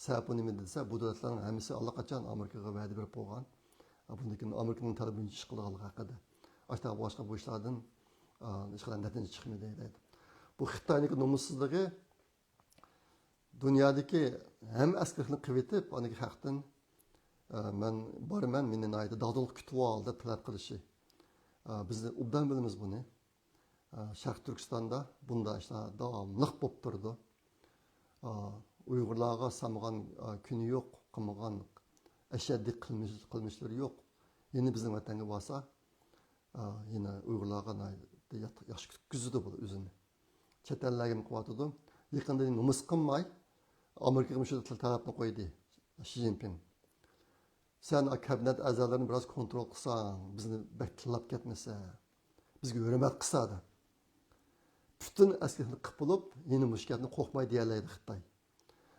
سەۋەبى نېمە دېسە، بۇ دۆلەتلەرنىڭ ھەممىسى ئاللىقاچان ئامېرىكىغا ۋەدە بېرىپ بولغان. بۇندىن كېيىن ئامېرىكىنىڭ تەلىپى بويىچە ئىش قىلىدىغانلىقى ھەققىدە. ئاشۇنداق بولغاچقا بۇ ئىشلاردىن، ئا، ھېچقانداق نەتىجە چىقمىدى دەيدۇ. بۇ خىتاينىڭكى نومۇسسىزلىقى دۇنيادىكى ھەممە ئەسكەرلىكنى قىلىۋېتىپ، ئاندىكى خەقتىن، ئە، مەن بارىمەن، مېنى ناھايىتى داغدۇغىلىق كۈتۈۋال دەپ تەلەپ قىلىشى. ئە، بىز ئوبدان بىلىمىز بۇنى. ئە، شەرقىي تۈركىستاندا بۇنداق ئىشلار داۋاملىق بولۇپ تۇرىدۇ. ئە، ئۇيغۇرلارغا سالمىغان، ئە، كۈنى يوق، قىلمىغان ئەشەددىي قىلمىش-، قىلمىشلىرى يوق. يەنە بىزنىڭ ۋەتەنگە بارسا، ئا، يەنە ئۇيغۇرلارغا ناھايىتى يات-، ياخشى كۈتكۈزىدۇ بۇ ئۆزىنى. چەت ئەللەرگىمۇ قىلىۋاتىدۇ. يېقىندا نومۇس قىلماي، ئامېرىكىغا مۇشۇ تەلەپنى قويدى شى جىنپىڭ. سەن كابىنېت ئەزالىرىنى بىراز كونترول قىلساڭ، بىزنى بەك تىللاپ كەتمىسە، بىزگە ھۆرمەت قىلسا دەپ. پۈتۈن ئەسكىلىكنى قىلىپ بولۇپ، يەنە مۇشۇ گەپنى قورقماي دېيەلەيدۇ خىتاي.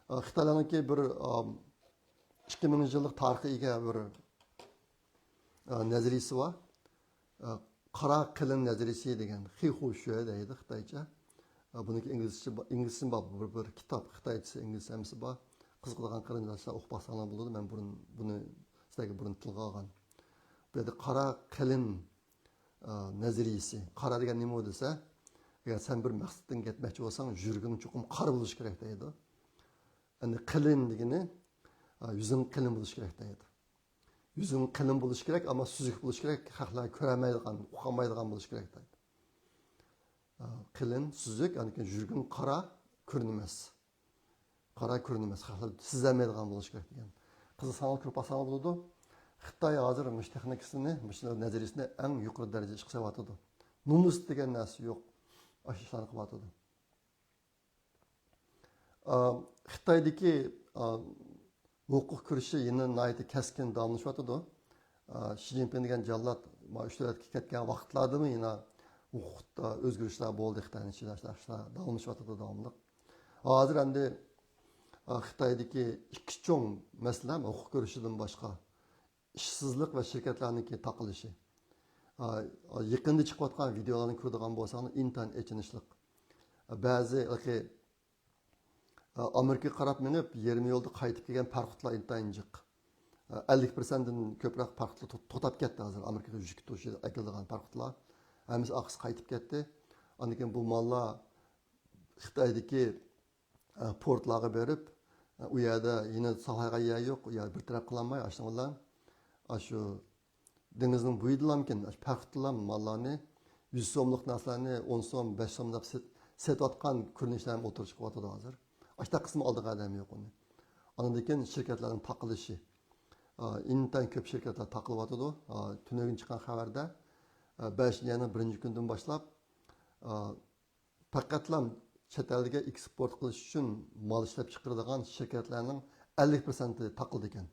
ئا، خىتايلارنىڭكى بىر، ئا، ئىككى مىڭ يىللىق تارىخقا ئىگە بىر، ئا، نەزەرىيىسى بار. ئا، قارا قېلىن نەزەرىيىسى دېگەن، خىخۇشۈە دەيدۇ خىتايچە. ئا، بۇنىڭكى ئىنگلىزچە، ئىنگلىزچىسى بار، بىر، بىر كىتاب، خىتايچىسى، ئىنگلىزچە ھەممىسى بار. قىزىقىدىغان قېرىنداشلار ئوقۇپ باقساڭلار بولىدۇ. مەن بۇرۇن بۇنى سىلەرگە بۇرۇن تىلغا ئالغان. بۇ يەردە قارا قېلىن ئا، نەزەرىيىسى. قارا دېگەن نېمە دېسە، ئەگەر سەن بىر مەقسەتتىن يەتمەكچى بولساڭ، يۈرىكىڭ چوقۇم قارا بولۇشى كېرەك دەيدۇ. ئەمدى قېلىن دېگىنى، ئا، يۈزۈڭ قېلىن بولۇشى كېرەك دەيدۇ. يۈزۈڭ قېلىن بولۇشى كېرەك، ئەمما سۈزۈك بولۇشى كېرەك، خەقلەر كۆرەلمەيدىغان، ئۇقالمايدىغان بولۇشى كېرەك دەيدۇ. ئا، قېلىن، سۈزۈك، ئاندىن كېيىن يۈرىكىڭ قارا، كۆرۈنمەس. قارا كۆرۈنمەس، خەقلەر سېزەلمەيدىغان بولۇشى كېرەك دېگەن. قىزىقساڭلار كۆرۈپ باقساڭلار بولىدۇ. خىتاي ھازىر مۇشۇ تېخنىكىسىنى، مۇشۇ نەزەرىيىسىنى ئەڭ يۇقىرى دەرىجىدە ئىشقا سېلىۋاتىدۇ. نومۇس دېگەن نەرسە يوق. ئاشۇ ئىشلارنى قىلىۋاتىدۇ. ئا، خىتايدىكى، ئا، ھوقۇق كۈرىشى يەنە ناھايىتى كەسكىن داۋاملىشىۋاتىدۇ. ئا، شى جىنپىڭ دېگەن جاللات مانا ئۈچ دۆلەتكە كەتكەن ۋاقىتلاردىمۇ يەنە ھوقۇقتا ئۆزگىرىشلەر بولدى، خىتاينىڭ ئىچىدە ئىشلار داۋاملىشىۋاتىدۇ داۋاملىق. ھازىر ئەمدى، ئا، خىتايدىكى ئىككى چوڭ مەسىلە ھوقۇق كۈرىشىدىن باشقا ئىشسىزلىق ۋە شىركەتلەرنىڭكى تاقىلىشى. ئا، يېقىندا چىقىۋاتقان ۋىدېئولارنى كۆرىدىغان بولساڭلار ئىنتايىن ئېچىنىشلىق. بەزى ھېلىقى ئامېرىكىغا قاراپ مېڭىپ، يېرىم يولدا قايتىپ كەلگەن پاراخوتلار ئىنتايىن جىق. ئەللىك پىرسەنتتىن كۆپرەك پاراخوتلار تو-، توختاپ كەتتى ھازىر، ئامېرىكىغا يۈك توشۇپ ئەكېلىدىغان پاراخوتلار. ھەممىسى ئارقىسىغا قايتىپ كەتتى. ئاندىن كېيىن بۇ ماللار خىتايدىكى، ئە، پورتلارغا بېرىپ، ئە، ئۇ يەردە يەنە ساقلايدىغان يەر يوق، ئۇ يەردە بىر تەرەپ قىلالماي، ئاشۇنىڭ بىلەن ئاشۇ دېڭىزنىڭ بويىدىلامكىن، ئاشۇ پاراخوتتىلام ماللارنى يۈز سوملۇق نەرسىلەرنى ئون سوم، بەش سوم دەپ سېت-، سېتىۋاتقان كۆرۈنۈشلەر ھەم ئوتتۇرىغا چىقىۋاتىدۇ ھازىر. ئاشۇنداق قىسمى ئالىدىغان ئادەم يوق ئۇنى. ئاندىن كېيىن شىركەتلەرنىڭ تاقىلىشى. ئا، ئىنتايىن كۆپ شىركەتلەر تاقىلىۋاتىدۇ. ئا، تۈنۈگۈن چىققان خەۋەردە، ئا، بەشىنچى ئاينىڭ بىرىنچى كۈنىدىن باشلاپ، ئا، پەقەتلا چەت ئەلگە ئېكسپورت قىلىش ئۈچۈن مال ئىشلەپ چىقىرىدىغان شىركەتلەرنىڭ ئەللىك پىرسەنتى تاقىلىدىكەن.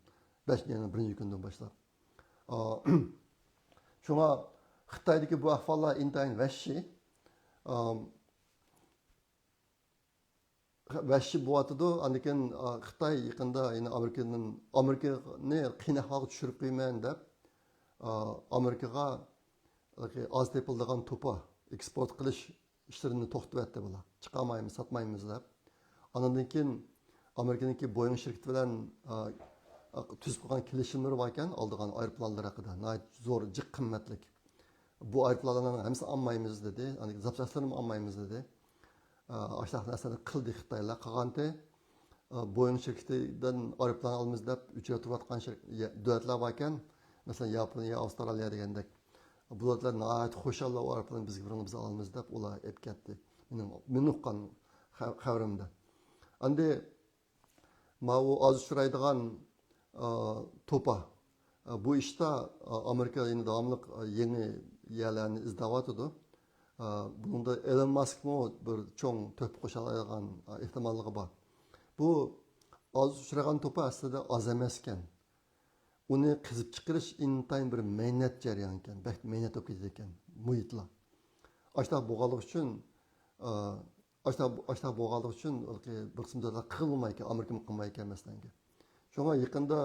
بەشىنچى ئاينىڭ بىرىنچى كۈنىدىن باشلاپ. ئا، شۇڭا خىتايدىكى بۇ ئەھۋاللار ئىنتايىن ۋەھشىي. ئا، ۋەھشىي بولۇۋاتىدۇ. ئاندىن كېيىن، ئا، خىتاي يېقىندا يەنە ئامېرىكىدىن، ئامېرىكىنى قىيىن ئەھۋالغا چۈشۈرۈپ قويىمەن دەپ، ئا، ئامېرىكىغا ئاز تېپىلىدىغان توپا ئېكسپورت قىلىش ئىشلىرىنى توختىتىۋەتتى بۇلار. چىقارمايمىز، ساتمايمىز دەپ. ئاندىن كېيىن ئامېرىكىنىڭكى بويىڭ شىركىتى بىلەن، ئا، تۈزۈپ قويغان كېلىشىملىرى باركەن، ئالىدىغان ئايروپىلانلىرى ھەققىدە. ناھايىتى زور، جىق قىممەتلىك. بۇ ئايروپىلانلارنىڭ ھەممىسىنى ئالمايمىز دېدى. يەنى زاپچاسلىرىنىمۇ ئالمايمىز دېدى. ئا، ئاشۇنداق نەرسىلەرنى قىلدى خىتايلار. قالغانتى، ئا، بويىڭ شىركىتىدىن ئايروپىلان ئالىمىز دەپ ئۆچىگە تۇرۇۋاتقان شىر-، يە-، دۆلەتلەر باركەن. مەسىلەن، ياپونىيە، ئاۋسترالىيە دېگەندەك. بۇ دۆلەتلەر ناھايىتى خۇشاللا ئۇ ئايروپىلاننى بىزگە بېرىڭلار، بىز ئالىمىز دەپ ئۇلار ئېلىپ كەتتى. مېنىڭ، مېنىڭ ئۇققان خە-، خەۋىرىمدە. ئەمدى ماۋۇ ئاز ئۇچرايدىغان، ئا، توپا. ئا، بۇ ئىشتا، ئا، ئامېرىكا يەنە داۋاملىق، ئا، يېڭى يەرلەرنى ئىزدەۋاتىدۇ. ئا، بۇنىڭدا ئېلون ماسكمۇ بىر چوڭ تۆھپە قوشالايدىغان، ئا، ئېھتىماللىقى بار. بۇ ئاز ئۇچرىغان توپا ئەسلىدە ئاز ئەمەسكەن. ئۇنى قېزىپ چىقىرىش ئىنتايىن بىر مەينەت جەريانى ئىكەن، بەك مەينەت بولۇپ كېتىدىكەن مۇھىتلا. ئاشۇنداق بولغانلىقى ئۈچۈن، ئا، ئاشۇنداق، ئاشۇنداق بولغانلىقى ئۈچۈن بىر قىسىم دۆلەتلەر قىلمايدىكەن، ئامېرىكىمۇ قىلمايدىكەن مەسىلەنگە. شۇڭا يېقىندا،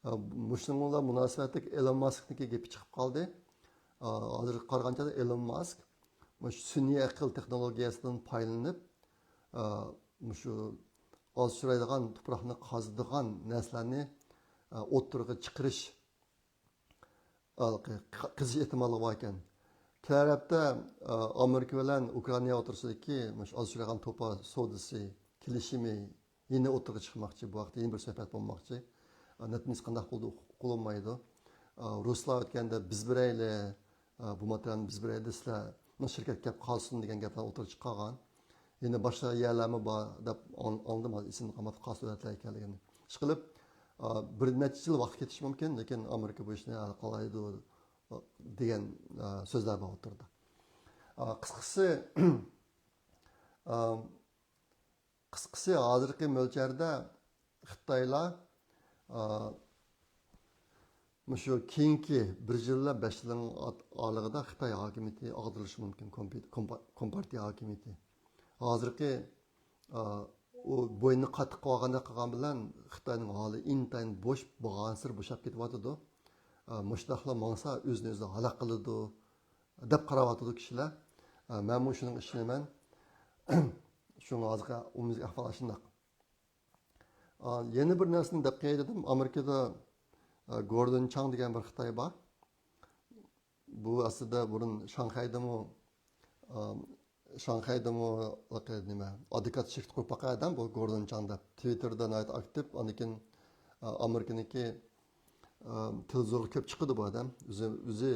ئا، مۇشۇنىڭ بىلەن مۇناسىۋەتلىك ئېلون ماسكنىڭكى گېپى چىقىپ قالدى. ئا، ھازىر قارىغان چاغدا ئېلون ماسك مۇشۇ سۈنئىي ئەقىل تېخنولوگىيەسىدىن پايدىلىنىپ، ئا، مۇشۇ ئاز ئۇچرايدىغان تۇپراقنى قازىدىغان نەرسىلەرنى، ئا، ئوتتۇرىغا چىقىرىش ھېلىقى قېزىش ئېھتىماللىقى بار ئىكەن. كېلەر ھەپتە، ئا، ئامېرىكا بىلەن ئۇكرائىنا ئوتتۇرىسىدىكى مۇشۇ ئاز ئۇچرىغان توپا سودىسى كېلىشىمى يەنە ئوتتۇرىغا چىقماقچى. بۇ ھەقتە يەنە بىر سۆھبەت بولماقچى. ئا، نەتىجىسى قانداق بولىدۇ، ئۇقۇلمايدۇ. ئا، رۇسلار ئۆتكەندە بىز بېرەيلى، ئا، بۇ ماتېرىيالنى بىز بېرەيلى، سىلەرنىڭ شىركەت كەپ قالسۇن دېگەن گەپلەر ئوتتۇرىغا چىققان. يەنە باشقا يەرلەرمۇ بار دەپ ئاڭ-، ئاڭلىدىم، ھازىر ئېسىمدە قالماپتۇ، قايسى دۆلەتلەر ئىكەنلىكىنى. ئىشقىلىپ، ئا، بىر نەچچە يىل ۋاقىت كېتىشى مۇمكىن، لېكىن ئامېرىكا بۇ ئىشنى ھەل قىلالايدۇ دېگەن، ئا، سۆزلەر بار ئوتتۇرىدا. ئا، قىسقىسى، ئا، قىسقىسى، ھازىرقى مۆلچەردە خىتايلار، ئا، شۇ كېيىنكى بىر يىللا بەش يىلنىڭ ئارىلىقىدا خىتاي ھاكىمىيىتى ئاغدۇرۇلۇشى مۇمكىن، كومپارتىيە ھاكىمىيىتى. ھازىرقى ئۇ بوينىنى قاتتىق قىلىۋالغاندەك قىلغان بىلەن خىتاينىڭ ھالى ئىنتايىن بوش، بارغانسېرى بوشاپ كېتىۋاتىدۇ. مۇشۇنداقلا ماڭسا ئۆزىنى ئۆزى ھالاك قىلىدۇ دەپ قاراۋاتىدۇ كىشىلەر. مەنمۇ شۇنىڭغا ئىشىنىمەن. شۇڭا ھازىرقى ئومۇمىي ئەھۋال شۇنداق. يەنە بىر نەرسىنى دەپ قوياي دېدىم. ئامېرىكىدا گوردون چاڭ دېگەن بىر خىتاي بار. بۇ ئەسلىدە بۇرۇن شاڭخەيدىمۇ، ئام، شاڭخەيدىمۇ نېمە، ئادۋوكات شىركىتى قۇرۇپ باققان ئادەم بۇ گوردون چاڭ دەپ. تىۋىتتېردا ناھايىتى ئاكتىپ، ئاندىن كېيىن، ئا، ئامېرىكىنىڭكى، ئا، تېلېۋىزورغا كۆپ چىقىدۇ بۇ ئادەم. ئۆزى، ئۆزى،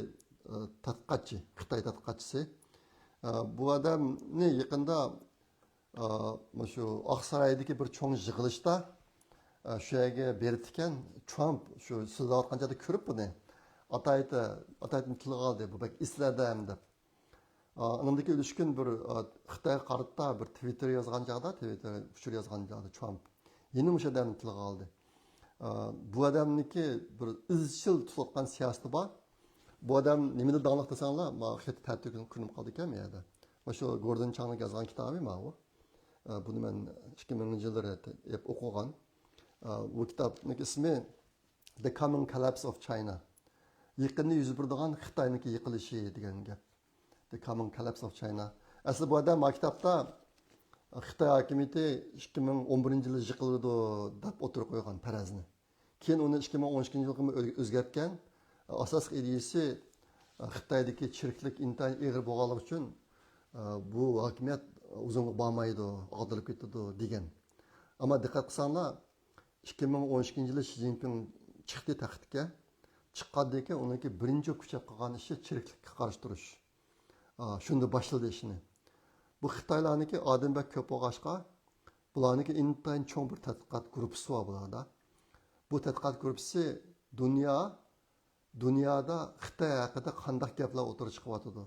ئا، تەتقىقاتچى، خىتاي تەتقىقاتچىسى. ئا، بۇ ئادەمنى يېقىندا، ئا، مۇشۇ ئاقسارايدىكى بىر چوڭ يىغىلىشتا، ئا، شۇ يەرگە بېرىپتىكەن. ترامپ شۇ سۆزلەۋاتقان چاغدا كۆرۈپ بۇنى، ئاتايىتى، ئاتايىتىنى تىلغا ئالدى، بۇ بەك ئېسىل ئادەم دەپ. ئا، ئانىڭدىن كېيىن ئۈچ كۈن بىر، ئا، خىتايغا قارىتا بىر تىۋىتتېر يازغان چاغدا، تىۋىتتېر ئۇچۇر يازغان چاغدا ترامپ يەنە مۇشۇ ئادەمنى تىلغا ئالدى. ئا، بۇ ئادەمنىڭكى بىر ئىزچىل تۇتۇۋاتقان سىياسىتى بار. بۇ ئادەم نېمىدە داڭلىق دېسەڭلار، ما خېتى تەتۈر كۈن كۆرۈنۈپ قالدىكەن بۇ يەردە. مۇشۇ گوردون چاڭنىڭ يازغان كىتابى ماۋۇ. ئا، بۇنى مەن ئىككى مىڭىنچى يىللىرى ئېلىپ ئوقۇغان. ئا، بۇ كىتابنىڭ ئىسمى The Coming Collapse of China. يېقىندا يۈز بېرىدىغان خىتاينىڭكى يىقىلىشى دېگەن گەپ. The Coming Collapse of China. ئەسلى بۇ ئادەم ما كىتابتا خىتاي ھاكىمىيىتى ئىككى مىڭ ئون بىرىنچى يىلى يىقىلىدۇ دەپ ئوتتۇرىغا قويغان پەرەزنى. كېيىن ئۇنى ئىككى مىڭ ئون ئىككىنچى يىلغىمۇ ئۆزگەرتكەن. ئاساسلىق ئىدىيىسى خىتايدىكى چىرىكلىك ئىنتايىن ئېغىر بولغانلىقى ئۈچۈن بۇ ھاكىمىيەت ئۇزۇنغا بارمايدۇ، ئاغدۇرۇلۇپ كېتىدۇ دېگەن. ئەمما دىققەت قىلساڭلار، ئىككى مىڭ ئون ئىككىنچى يىلى شى جىنپىڭ چىقتى تەختكە. چىققاندىن كېيىن ئۇنىڭكى بىرىنچى كۈچەپ قىلغان ئىشى چىرىكلىككە قارشى تۇرۇش. ئا، شۇندا باشلىدى ئىشىنى. بۇ خىتايلارنىڭكى ئادىمى بەك كۆپ بولغاچقا، بۇلارنىڭكى ئىنتايىن چوڭ بىر تەتقىقات گۇرۇپپىسى بار بۇلاردا. بۇ تەتقىقات گۇرۇپپىسى دۇنيا، دۇنيادا خىتاي ھەققىدە قانداق گەپلەر ئوتتۇرىغا چىقىۋاتىدۇ؟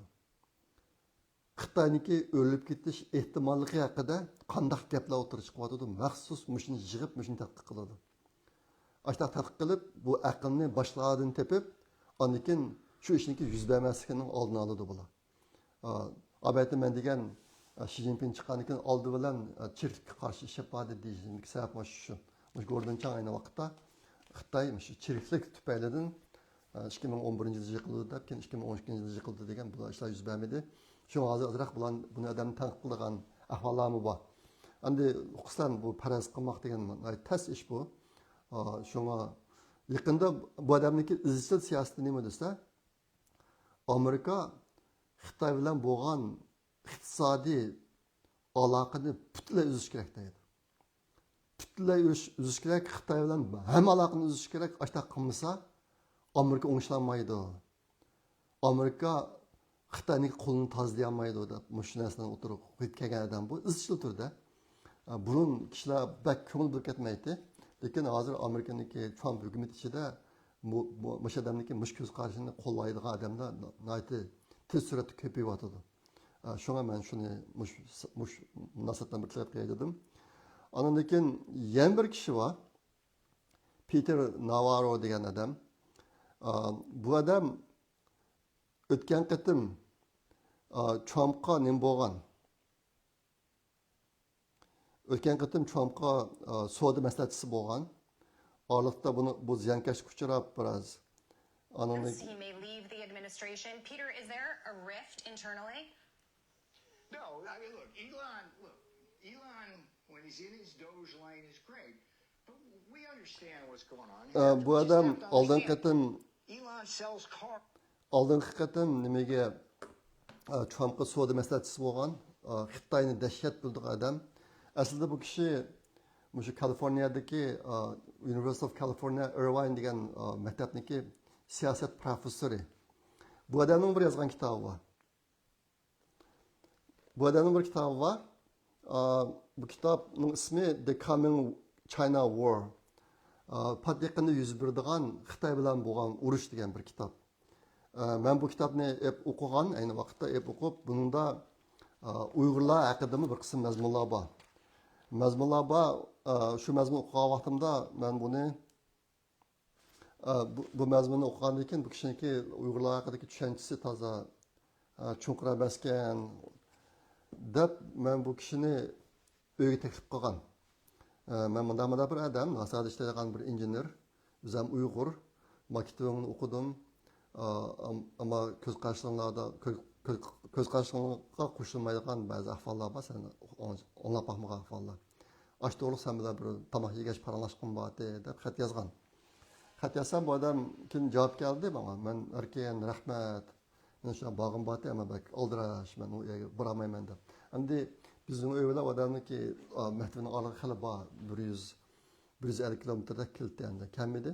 خىتاينىڭكى ئۆلۈپ كېتىش ئېھتىماللىقى ھەققىدە قانداق گەپلەر ئوتتۇرىغا چىقىۋاتىدۇ؟ مەخسۇس مۇشۇنى يىغىپ، مۇشۇنى تەتقىق قىلىدۇ. ئاشۇنداق تەتقىق قىلىپ، بۇ ئەقىلنى باشقىلاردىن تېپىپ، ئاندىن كېيىن شۇ ئىشنىڭكى يۈز بەرمەسلىكىنىڭ ئالدىنى ئالىدۇ بۇلار. ئا، ئەلۋەتتە مەن دېگەن، ئا، شى جىنپىڭ چىققاندىن كېيىن ئالدى بىلەن، ئا، چىرىكلىككە قارشى ئىش ئېلىپ باردى دېيىشىمدىكى سەۋەب مۇشۇ شۇ. مۇشۇ گوردون چاڭ ئەينى ۋاقىتتا خىتاي مۇشۇ چىرىكلىك تۈپەيلىدىن ئىككى مىڭ ئون بىرىنچى يىلى يىقىلدى دەپ، كېيىن ئىككى مىڭ ئون ئىككىنچى يىلى يىقىلدى دېگەن بۇ ئىشلار يۈز بەرمىدى. شۇڭا ھازىر ئازراق بۇلار، بۇنى ئادەمنى تەنقىد قىلىدىغان ئەھۋاللارمۇ بار. ئەمدى ئۇقىسەن، بۇ پەرەز قىلماق دېگەن ناھايىتى تەس ئىش بۇ. ئا، شۇڭا يېقىندا بۇ ئادەمنىڭكى ئىزچىل سىياسىتى نېمە دېسە، ئامېرىكا خىتاي بىلەن بولغان ئىقتىسادىي ئالاقىنى پۈتۈنلەي ئۈزۈش كېرەك دەيدۇ. پۈتۈنلەي ئۈزۈش، ئۈزۈش كېرەك، خىتاي بىلەن ھەممە ئالاقىنى ئۈزۈش كېرەك. ئاشۇنداق قىلمىسا، ئامېرىكا ئوڭشىلالمايدۇ. ئامېرىكا خىتاينىڭ قولىنى تازىلىيالمايدۇ دەپ، مۇشۇ نەرسىلەرنى ئوتتۇرىغا قويۇپ كەلگەن ئادەم بۇ ئىزچىل تۈردە. بۇرۇن كىشىلەر بەك كۆڭۈل بۆلۈپ كەتمەيتتى. لېكىن ھازىر ئامېرىكىنىڭكى ترامپ ھۆكۈمىتى ئىچىدە بۇ، بۇ، مۇشۇ ئادەمنىڭكى مۇشۇ كۆز قارىشىنى قوللايدىغان ئادەملەر ناھايىتى تېز سۈرئەتتە كۆپىيىۋاتىدۇ. ئا، شۇڭا مەن شۇنى مۇش-، مۇش-، مۇناسىۋەت بىلەن بىر تىلغا ئېلىپ قوياي دېدىم. ئاندىن كېيىن يەنە بىر كىشى بار. پېتېر ناۋاررو دېگەن ئادەم. ئا، بۇ ئادەم ئۆتكەن قېتىم، ئا، ترامپقا نېمە بولغان؟ ئۆتكەن قېتىم ترامپقا، ئا، سودا مەسلىھەتچىسى بولغان. ئارىلىقتا بۇنى، بۇ زىيانكەشلىككە ئۇچراپ بىراز. ئانىڭدىن He may leave the administration. Peter, is there a rift internally? No, I mean, look, Elon, look, Elon, when he's in his Doge lane, is great. But we understand what's going on. ئا، بۇ ئادەم ئالدىنقى قېتىم Elon sells car. ئالدىنقى قېتىم نېمىگە، ئا، ترامپقا سودا مەسلىھەتچىسى بولغان، ئا، خىتاينى دەھشەت بىلىدىغان ئادەم. ئەسلىدە بۇ كىشى مۇشۇ كالىفورنىيەدىكى، ئا، University of California Irvine دېگەن، ئا، مەكتەپنىڭكى سىياسەت پروفېسسورى. بۇ ئادەمنىڭ بىر يازغان كىتابى بار. بۇ ئادەمنىڭ بىر كىتابى بار. ئا، بۇ كىتابنىڭ ئىسمى The Coming China War. ئا، پات يېقىندا يۈز بېرىدىغان خىتاي بىلەن بولغان ئۇرۇش دېگەن بىر كىتاب. ئا، مەن بۇ كىتابنى ئېلىپ ئوقۇغان، ئەينى ۋاقىتتا ئېلىپ ئوقۇپ، بۇنىڭدا، ئا، ئۇيغۇرلار ھەققىدىمۇ بىر قىسىم مەزمۇنلار بار. مەزمۇنلار بار. ئا، شۇ مەزمۇن ئوقۇغان ۋاقتىمدا مەن بۇنى ئا، بۇ، بۇ مەزمۇننى ئوقۇغاندىن كېيىن بۇ كىشىنىڭكى ئۇيغۇرلار ھەققىدىكى چۈشەنچىسى تازا، ئا، چوڭقۇر ئەمەسكەن دەپ، مەن بۇ كىشىنى ئۆيگە تەكلىپ قىلغان. ئا، مەن مۇنداق، مۇنداق بىر ئادەم، ناسادا ئىشلەيدىغان بىر ئىنژېنېر، ئۆزۈم ئۇيغۇر، ماكېتىڭنى ئوقۇدۇم. ئا، ئەم-، ئەمما كۆز قارشىلىقىڭلاردا، كۆ-، كۆ-، كۆز قارشىلىقىڭلارغا قوشۇلمايدىغان بەزى ئەھۋاللار بار، سەن ئاڭلاپ باقمىغان ئەھۋاللار. ئاشۇ توغرىلىق سەن بىلەن بىر تاماق يېگەچ پاراڭلاشقۇم بارتى، دەپ خەت يازغان. خەت يازسام، بۇ ئادەم كېيىن جاۋاب كەلدى ماڭا. مەن ئەركىن، رەھمەت. مەن شۇ بارغۇم بارتى، ئەمما بەك ئالدىراش، مەن ئۇ يەرگە بارالمايمەن دەپ. ئەمدى بىزنىڭ ئۆي بىلەن ئۇ ئادەمنىڭكى، ئا، مەكتىپىنىڭ ئارىلىقى خېلى بار، بىر يۈز، بىر يۈز ئەللىك كىلومېتىردەك كېلىدۇ ئەمدى. كەلمىدى.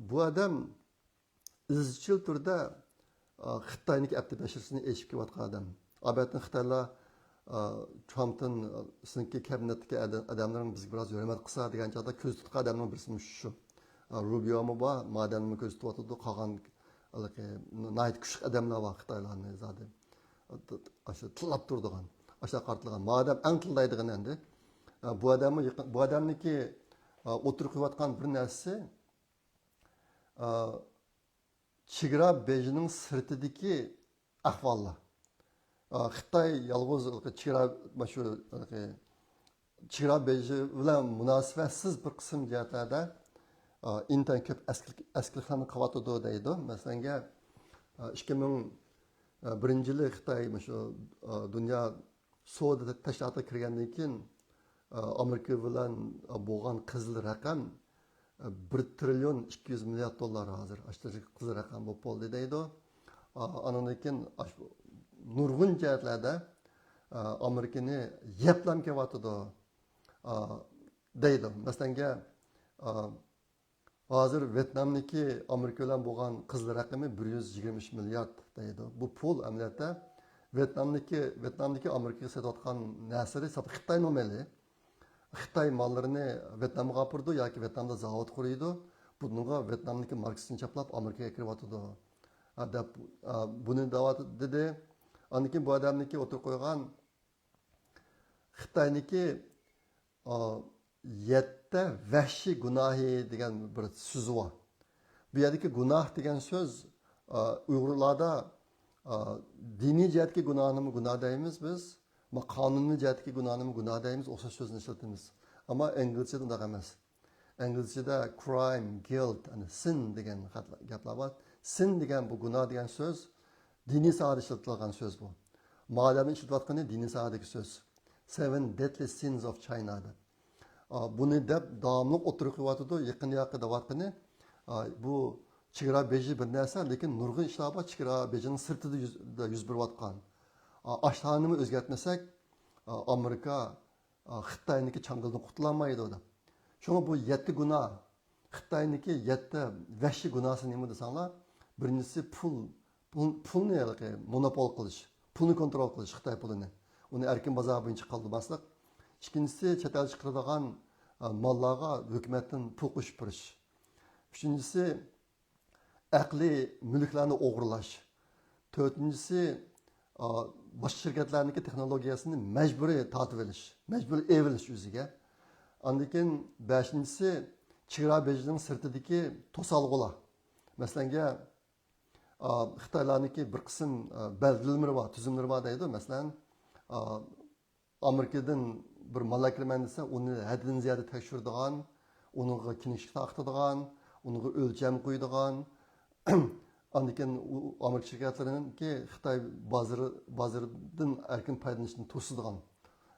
بۇ ئادەم ئىزچىل تۈردە، ئا، خىتاينىڭكى ئەپتى بەشىرىسىنى ئېچىپ كېلىۋاتقان ئادەم. ئالبەتتە خىتايلار، ئا، ترامپتىن، ئا، سىزنىڭكى كابىنېتتىكى ئادە-، ئادەملىرىڭ بىزگە بىراز ھۆرمەت قىلسا دېگەن چاغدا كۆزدە تۇتقان ئادەمنىڭ بىرسى مۇشۇ شۇ. ئا، روبىيومۇ بار، مادەممۇ كۆزدە تۇتۇۋاتىدۇ، قالغان ھېلىقى ناھايىتى كۈچلۈك ئادەملەر بار خىتايلارنى زادى. ئاشۇ تىللاپ تۇرىدىغان، ئاشۇ قارىتىلغان. مادەم ئەڭ تىللايدىغىنى ئەمدى. ئا، بۇ ئادەممۇ يېقىن، بۇ ئادەمنىڭكى، ئا، ئوتتۇرىغا قويۇۋاتقان بىر نەرسىسى، ئا، چېگرا بېجىنىڭ سىرتىدىكى ئەھۋاللار. ئا، خىتاي يالغۇز چېگرا، مۇشۇ، چېگرا بېجى بىلەن مۇناسىۋەتسىز بىر قىسىم جەھەتلەردە، ئا، ئىنتايىن كۆپ ئەسكىلىك، ئەسكىلىكلەرنى قىلىۋاتىدۇ دەيدۇ. مەسىلەنگە، ئا، ئىككى مىڭ بىرىنچى يىلى خىتاي مۇشۇ، ئا، دۇنيا سودا تەشكىلاتىغا كىرگەندىن كېيىن، ئا، ئامېرىكا بىلەن بولغان قىزىل رەقەم، ئا، بىر تىرىليون ئىككى يۈز مىليارد دوللار ھازىر. ئاشۇ قىزىل رەقەم بولۇپ بولدى دەيدۇ. ئا، ئانىڭدىن كېيىن ئاشۇ نۇرغۇن جەھەتلەردە، ئا، ئامېرىكىنى يەپلەم كېلىۋاتىدۇ، ئا، دەيدۇ. مەسىلەنگە، ئا، ھازىر ۋيېتنامنىڭكى ئامېرىكا بىلەن بولغان قىزىل رەقىمى بىر يۈز يىگىرمە ئۈچ مىليارد دەيدۇ. بۇ پۇل ئەمەلىيەتتە ۋيېتنامنىڭكى، ۋيېتنامدىكى ئامېرىكىغا سېتىۋاتقان نەرسىلىرى ھېسابتا خىتاينىڭ مېلى. خىتاي ماللىرىنى ۋيېتنامغا ئاپىرىدۇ ياكى ۋيېتنامدا زاۋۇت قۇرۇيدۇ. بۇنىڭغا ۋيېتنامدىكى ماركسىستنى چاپلاپ ئامېرىكىغا كىرىۋاتىدۇ، ھە، دەپ، ئە، بۇنى دەۋاتىدۇ دېدى. ئاندىن كېيىن بۇ ئادەمنىڭكى ئوتتۇرىغا قويغان خىتاينىڭكى، ئا، يەتتە ۋەھشىي گۇناھى دېگەن بىر سۆزى بار. بۇ يەردىكى گۇناھ دېگەن سۆز، ئا، ئۇيغۇرلاردا، ئا، دىنىي جەھەتتىكى گۇناھنىمۇ گۇناھ دەيمىز بىز، ما قانۇنىي جەھەتتىكى گۇناھنىمۇ گۇناھ دەيمىز، ئوخشاش سۆزنى ئىشلىتىمىز. ئەمما ئىنگلىزچىدە ئۇنداق ئەمەس. ئىنگلىزچىدە crime، guilt، يەنى sin دېگەن خەت-، گەپلەر بار. Sin دېگەن بۇ گۇناھ دېگەن سۆز دىنىي ساھەدە ئىشلىتىلغان سۆز بۇ. مادەمنى ئىشلىتىۋاتقىنى دىنىي ساھەدىكى سۆز. Seven Deadly Sins of China دەپ. ئا، بۇنى دەپ داۋاملىق ئوتتۇرىغا قويۇۋاتىدۇ. يېقىندا دەۋاتقىنى، ئا، بۇ چېگرا بېجى بىر نەرسە، لېكىن نۇرغۇن ئىشلار بار چېگرا بېجىنىڭ سىرتىدا يۈز، يۈز بېرىۋاتقان. ئا، ئاشۇلارنىمۇ ئۆزگەرتمىسەك، ئا، ئامېرىكا، ئا، خىتاينىڭكى چاڭگىلىدىن قۇتۇلالمايدۇ دەپ. شۇڭا بۇ يەتتە گۇناھ، خىتاينىڭكى يەتتە ۋەھشىي گۇناھسى نېمە دېسەڭلار، بىرىنچىسى پۇل، پۇل، پۇلنى ھېلىقى مونوپول قىلىش، پۇلنى كونترول قىلىش، خىتاي پۇلىنى. ئۇنى ئەركىن بازار بويىچە قالدۇرماسلىق. ئىككىنچىسى، چەت ئەلگە چىقىرىدىغان، ئا، ماللارغا ھۆكۈمەتتىن پۇل قوشۇپ بېرىش. ئۈچىنچىسى، ئەقلىي مۈلۈكلەرنى ئوغرىلاش. تۆتىنچىسى، ئا، باشقا شىركەتلەرنىڭكى تېخنولوگىيەسىنى مەجبۇرىي تارتىۋېلىش، مەجبۇرىي ئېلىۋېلىش ئۆزىگە. ئاندىن كېيىن بەشىنچىسى، چېگرا بېجىنىڭ سىرتىدىكى توسالغۇلار. مەسىلەنگە، ئا، خىتايلارنىڭكى بىر قىسىم، ئا، بەلگىلىمىلىرى بار، تۈزۈملىرى بار دەيدۇ. مەسىلەن، ئا، ئامېرىكىدىن بىر مال ئەكىرىمەن دېسە، ئۇنى ھەددىدىن زىيادە تەكشۈرىدىغان، ئۇنىڭغا كىنىشكا تارقىتىدىغان، ئۇنىڭغا ئۆلچەم قويىدىغان، ئاندىن كېيىن ئۇ ئامېرىكا شىركەتلىرىنىڭكى خىتاي بازىرى، بازىرىدىن ئەركىن پايدىلىنىشىنى توسىدىغان،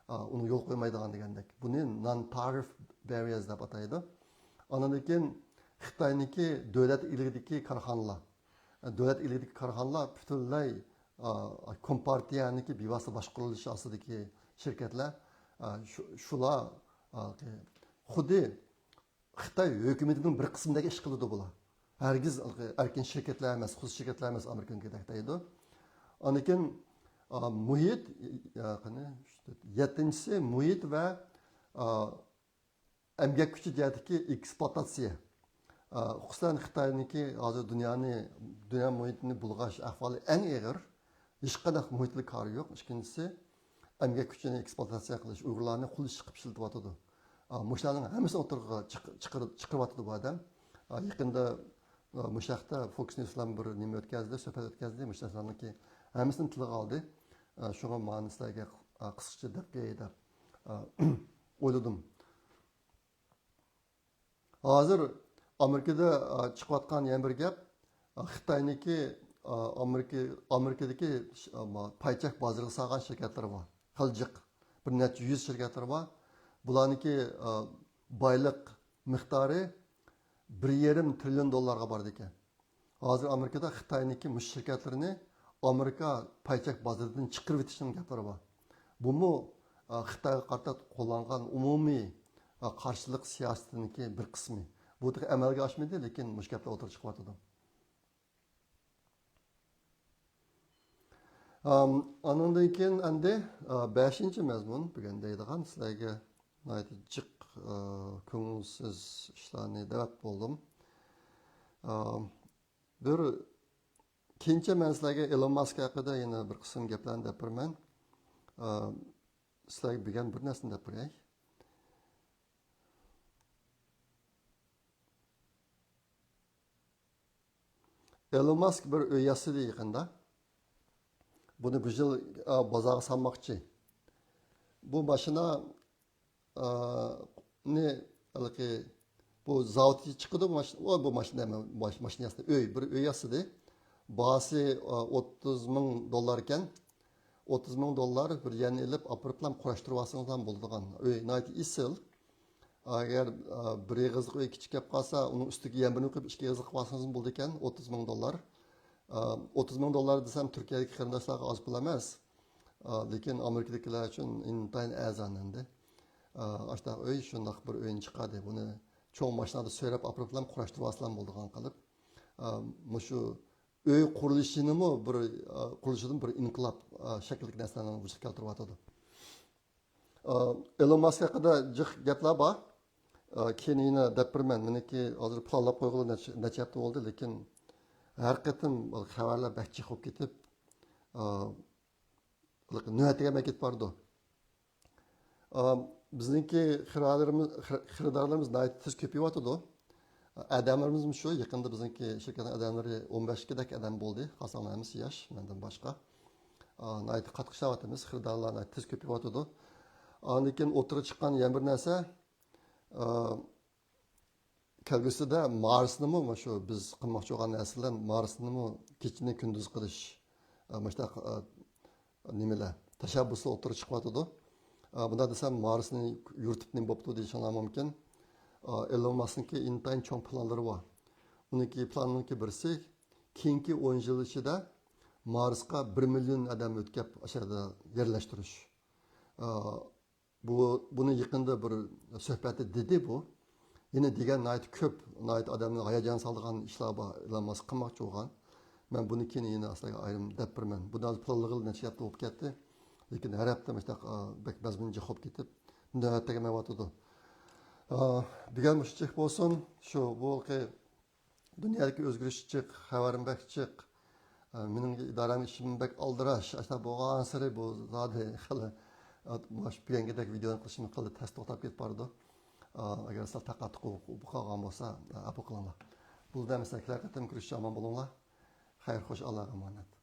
ئا، ئۇنىڭغا يول قويمايدىغان دېگەندەك. بۇنى non-tariff barriers دەپ ئاتايدۇ. ئاندىن كېيىن خىتاينىڭكى دۆلەت ئىگىلىكىدىكى كارخانىلار، دۆلەت ئىگىلىكىدىكى كارخانىلار پۈتۈنلەي، ئا، كومپارتىيەنىڭكى بىۋاسىتە باشقۇرۇلۇشى ئاستىدىكى شىركەتلەر، ئا، شۇ-، شۇلار، ئا، خۇددى خىتاي ھۆكۈمىتىنىڭ بىر قىسمىدەك ئىش قىلىدۇ بۇلار. ھەرگىز ئەركىن شىركەتلەر ئەمەس، خۇسۇسىي شىركەتلەر ئەمەس ئامېرىكىنىڭكىدەك دەيدۇ. ئاندىن كېيىن، ئا، مۇھىت، يا، قېنى، يەتتىنچىسى مۇھىت ۋە، ئا، ئەمگەك كۈچى جەھەتتىكى ئېكسپلۇئاتاتسىيە. ئا، خۇسۇسەن خىتاينىڭكى ھازىر دۇنيانى، دۇنيا مۇھىتىنى بۇلغاش ئەھۋالى ئەڭ ئېغىر. ھېچقانداق مۇھىتلا كارى يوق. ئىككىنچىسى، ئەمگەك كۈچىنى ئېكسپلۇئاتاتسىيە قىلىش، ئۇيغۇرلارنى قۇل ئىش قىلىپ ئىشلىتىۋاتىدۇ. ئا، مۇشۇلارنىڭ ھەممىسىنى ئوتتۇرىغا چىق-، چىقىر-، چىقىرىۋاتىدۇ بۇ ئادەم. ئا، يېقىندا مۇشۇ ھەقتە فوكس نيۇس بىلەن بىر نېمە ئۆتكەزدى، سۆھبەت ئۆتكەزدى، مۇشۇ نەرسىلەرنىڭكى ھەممىسىنى تىلغا ئالدى. شۇڭا مانا سىلەرگە قىسقىچە دەپ بېرەي دەپ ئويلىدىم. ھازىر ئامېرىكىدا چىقىۋاتقان يەنە بىر گەپ، خىتاينىڭكى، ئامېرىكا، ئامېرىكىدىكى پايچەك بازىرىغا سالغان شىركەتلەر بار. خېلى جىق، بىر نەچچە يۈز شىركەتلەر بار. بۇلارنىڭكى بايلىق مىقدارى بىر يېرىم تىرىليون دوللارغا بارىدىكەن. ھازىر ئامېرىكىدا خىتاينىڭكى مۇشۇ شىركەتلىرىنى ئامېرىكا پايچەك بازىرىدىن چىقىرىۋېتىشنىڭ گەپلىرى بار. بۇمۇ، ئا، خىتايغا قارىتا قوللانغان ئومۇمىي، ئا، قارشىلىق سىياسىتىنىڭكى بىر قىسمى. بۇ تېخى ئەمەلگە ئاشمىدى، لېكىن مۇشۇ گەپلەر ئوتتۇرىغا چىقىۋاتىدۇ. ئام، ئانىڭدىن كېيىن ئەمدى، ئا، بەشىنچى مەزمۇن بۈگۈن دەيدىغان سىلەرگە ناھايىتى جىق، ئا، كۆڭۈلسىز ئىشلارنى دەۋەت بولدۇم. ئا، بىر كېيىنچە مەن سىلەرگە ئېلون ماسك ھەققىدە يەنە بىر قىسىم گەپلەرنى دەپ بېرىمەن. ئا، سىلەرگە بۈگۈن بىر نەرسىنى دەپ بېرەي. ئېلون ماسك بىر ئۆي ياسىدى يېقىندا. بۇنى بۇ يىل، ئا، بازارغا سالماقچى. بۇ ماشىنا، ئا، نى، ھېلىقى، بۇ زاۋۇتى چىقىدۇ، بۇ ماشىنا، ئۇ، بۇ ماشىنا، ماش-، ماشىنا ياسىدى، ئۆي، بىر ئۆي ياسىدى. باھاسى، ئا، ئوتتۇز مىڭ دوللار ئىكەن. ئوتتۇز مىڭ دوللار بىر يەرنى ئېلىپ، ئاپىرىپلا قۇراشتۇرۇۋالسىڭىزلا بولىدىغان ئۆي، ناھايىتى ئېسىل. ئەگەر، ئا، بىر ئېغىزلىق ئۆي كىچىك كەپ قالسا، ئۇنىڭ ئۈستىگە يەنە بىرنى قويۇپ، ئىككى ئېغىزلىق قىلىۋالسىڭىزمۇ بولىدىكەن، ئوتتۇز مىڭ دوللار. ئا، ئوتتۇز مىڭ دوللار دېسەم، تۈركىيەدىكى قېرىنداشلارغا ئاز پۇل ئەمەس. ئا، لېكىن ئامېرىكىدىكىلەر ئۈچۈن ئىنتايىن ئەرزان ئەمدى. ئا، ئاشۇنداق ئۆي، شۇنداق بىر ئۆينى چىقاردى. بۇنى چوڭ ماشىنىدا سۆرەپ ئاپىرىپلا قۇراشتۇرۇۋالسىلا بولىدىغان قىلىپ. ئا، مۇشۇ ئۆي قۇرۇلۇشىنىمۇ بىر، ئا، قۇرۇلۇشىدىن بىر ئىنقىلاب، ئا، شەكلىدىكى نەرسىلەرنى ۋۇجۇدقا كەلتۈرۈۋاتىدۇ. ئا، ئېلون ماسك ھەققىدە جىق گەپلەر بار. ئا، كېيىن يەنە دەپ بېرىمەن. مېنىڭكى ھازىر پىلانلاپ قويغىلى نەچچە، نەچچە ھەپتە بولدى، لېكىن ھەر قېتىم خەۋەرلەر بەك جىق بولۇپ كېتىپ، ئا، نۆۋەتتە كەلمەي كېتىپ بارىدۇ. ئا، بىزنىڭكى خېرىدارلىرىمىز، خېرىدارلىرىمىز ناھايىتى تېز كۆپىيىۋاتىدۇ. ئادەملىرىمىزمۇ شۇ، يېقىندا بىزنىڭكى شىركەتنىڭ ئادەملىرى ئون بەشكىدەك ئادەم بولدى، قالساڭلار ھەممىسى ياش، مەندىن باشقا. ئا، ناھايىتى قاتتىق ئىشلەۋاتىمىز، خېرىدارلار ناھايىتى تېز كۆپىيىۋاتىدۇ. ئاندىن كېيىن ئوتتۇرىغا چىققان يەنە بىر نەرسە، ئا، كەلگۈسىدە مارسنىمۇ، مانا شۇ بىز قىلماقچى بولغان نەرسىلەر مارسنىمۇ كېچىنى كۈندۈز قىلىش، ئا، مۇشۇنداق، ئا، نېمىلەر، تەشەببۇسلار ئوتتۇرىغا چىقىۋاتىدۇ. ئا، بۇنداق دېسەم، مارسنى يورۇتۇپ نېمە بوپتۇ دېيىشىڭلار مۇمكىن. ئا، ئېلون ماسكنىڭكى ئىنتايىن چوڭ پىلانلىرى بار. ئۇنىڭكى پىلاننىڭكى بىرسى، كېيىنكى ئون يىل ئىچىدە مارسقا بىر مىليون ئادەم ئۆتكەپ، ئاشۇ يەردە يەرلەشتۈرۈش. ئا، بۇ، بۇنى يېقىندا بىر سۆھبەتتە دېدى بۇ. يەنە دېگەن ناھايىتى كۆپ، ناھايىتى ئادەمنى ھاياجان سالىدىغان ئىشلار بار، ئېلون ماسك قىلماقچى بولغان. مەن بۇنى كېيىن يەنە ئاستا ئايرىم دەپ بېرىمەن. بۇنى ھازىر پىلانلىغىلى نەچچە ھەپتە بولۇپ كەتتى. لېكىن ھەر ھەپتە مۇشۇنداق، ئا، بەك مەزمۇن جىق بولۇپ كېتىپ، نۆۋەتتە كەلمەيۋاتىدۇ. ئا، بۈگۈن مۇشۇنچىلىك بولسۇن. شۇ، بۇ دۇنيادىكى ئۆزگىرىش جىق، خەۋەرمۇ بەك جىق. ئە، مېنىڭ ئىدارەمگە ئىشىم بەك ئالدىراش. ئاشۇنداق بولغانسېرى بۇ زادى خېلى، ئە، مۇشۇ بۈگۈنكىدەك ۋىدېونى قىلىشىم خېلى تەس توختاپ كېتىپ بارىدۇ. ئە، ئەگەر سەل تاقا-تۇقۇ بولۇپ قالغان بولسا، ئە، ئەپۇ قىلىڭلار. بۇ دەمسە كېلەر قېتىم كۆرۈشۈشكە ئامان بولۇڭلار. خەير، خوش، ئاللاغا ئامانەت.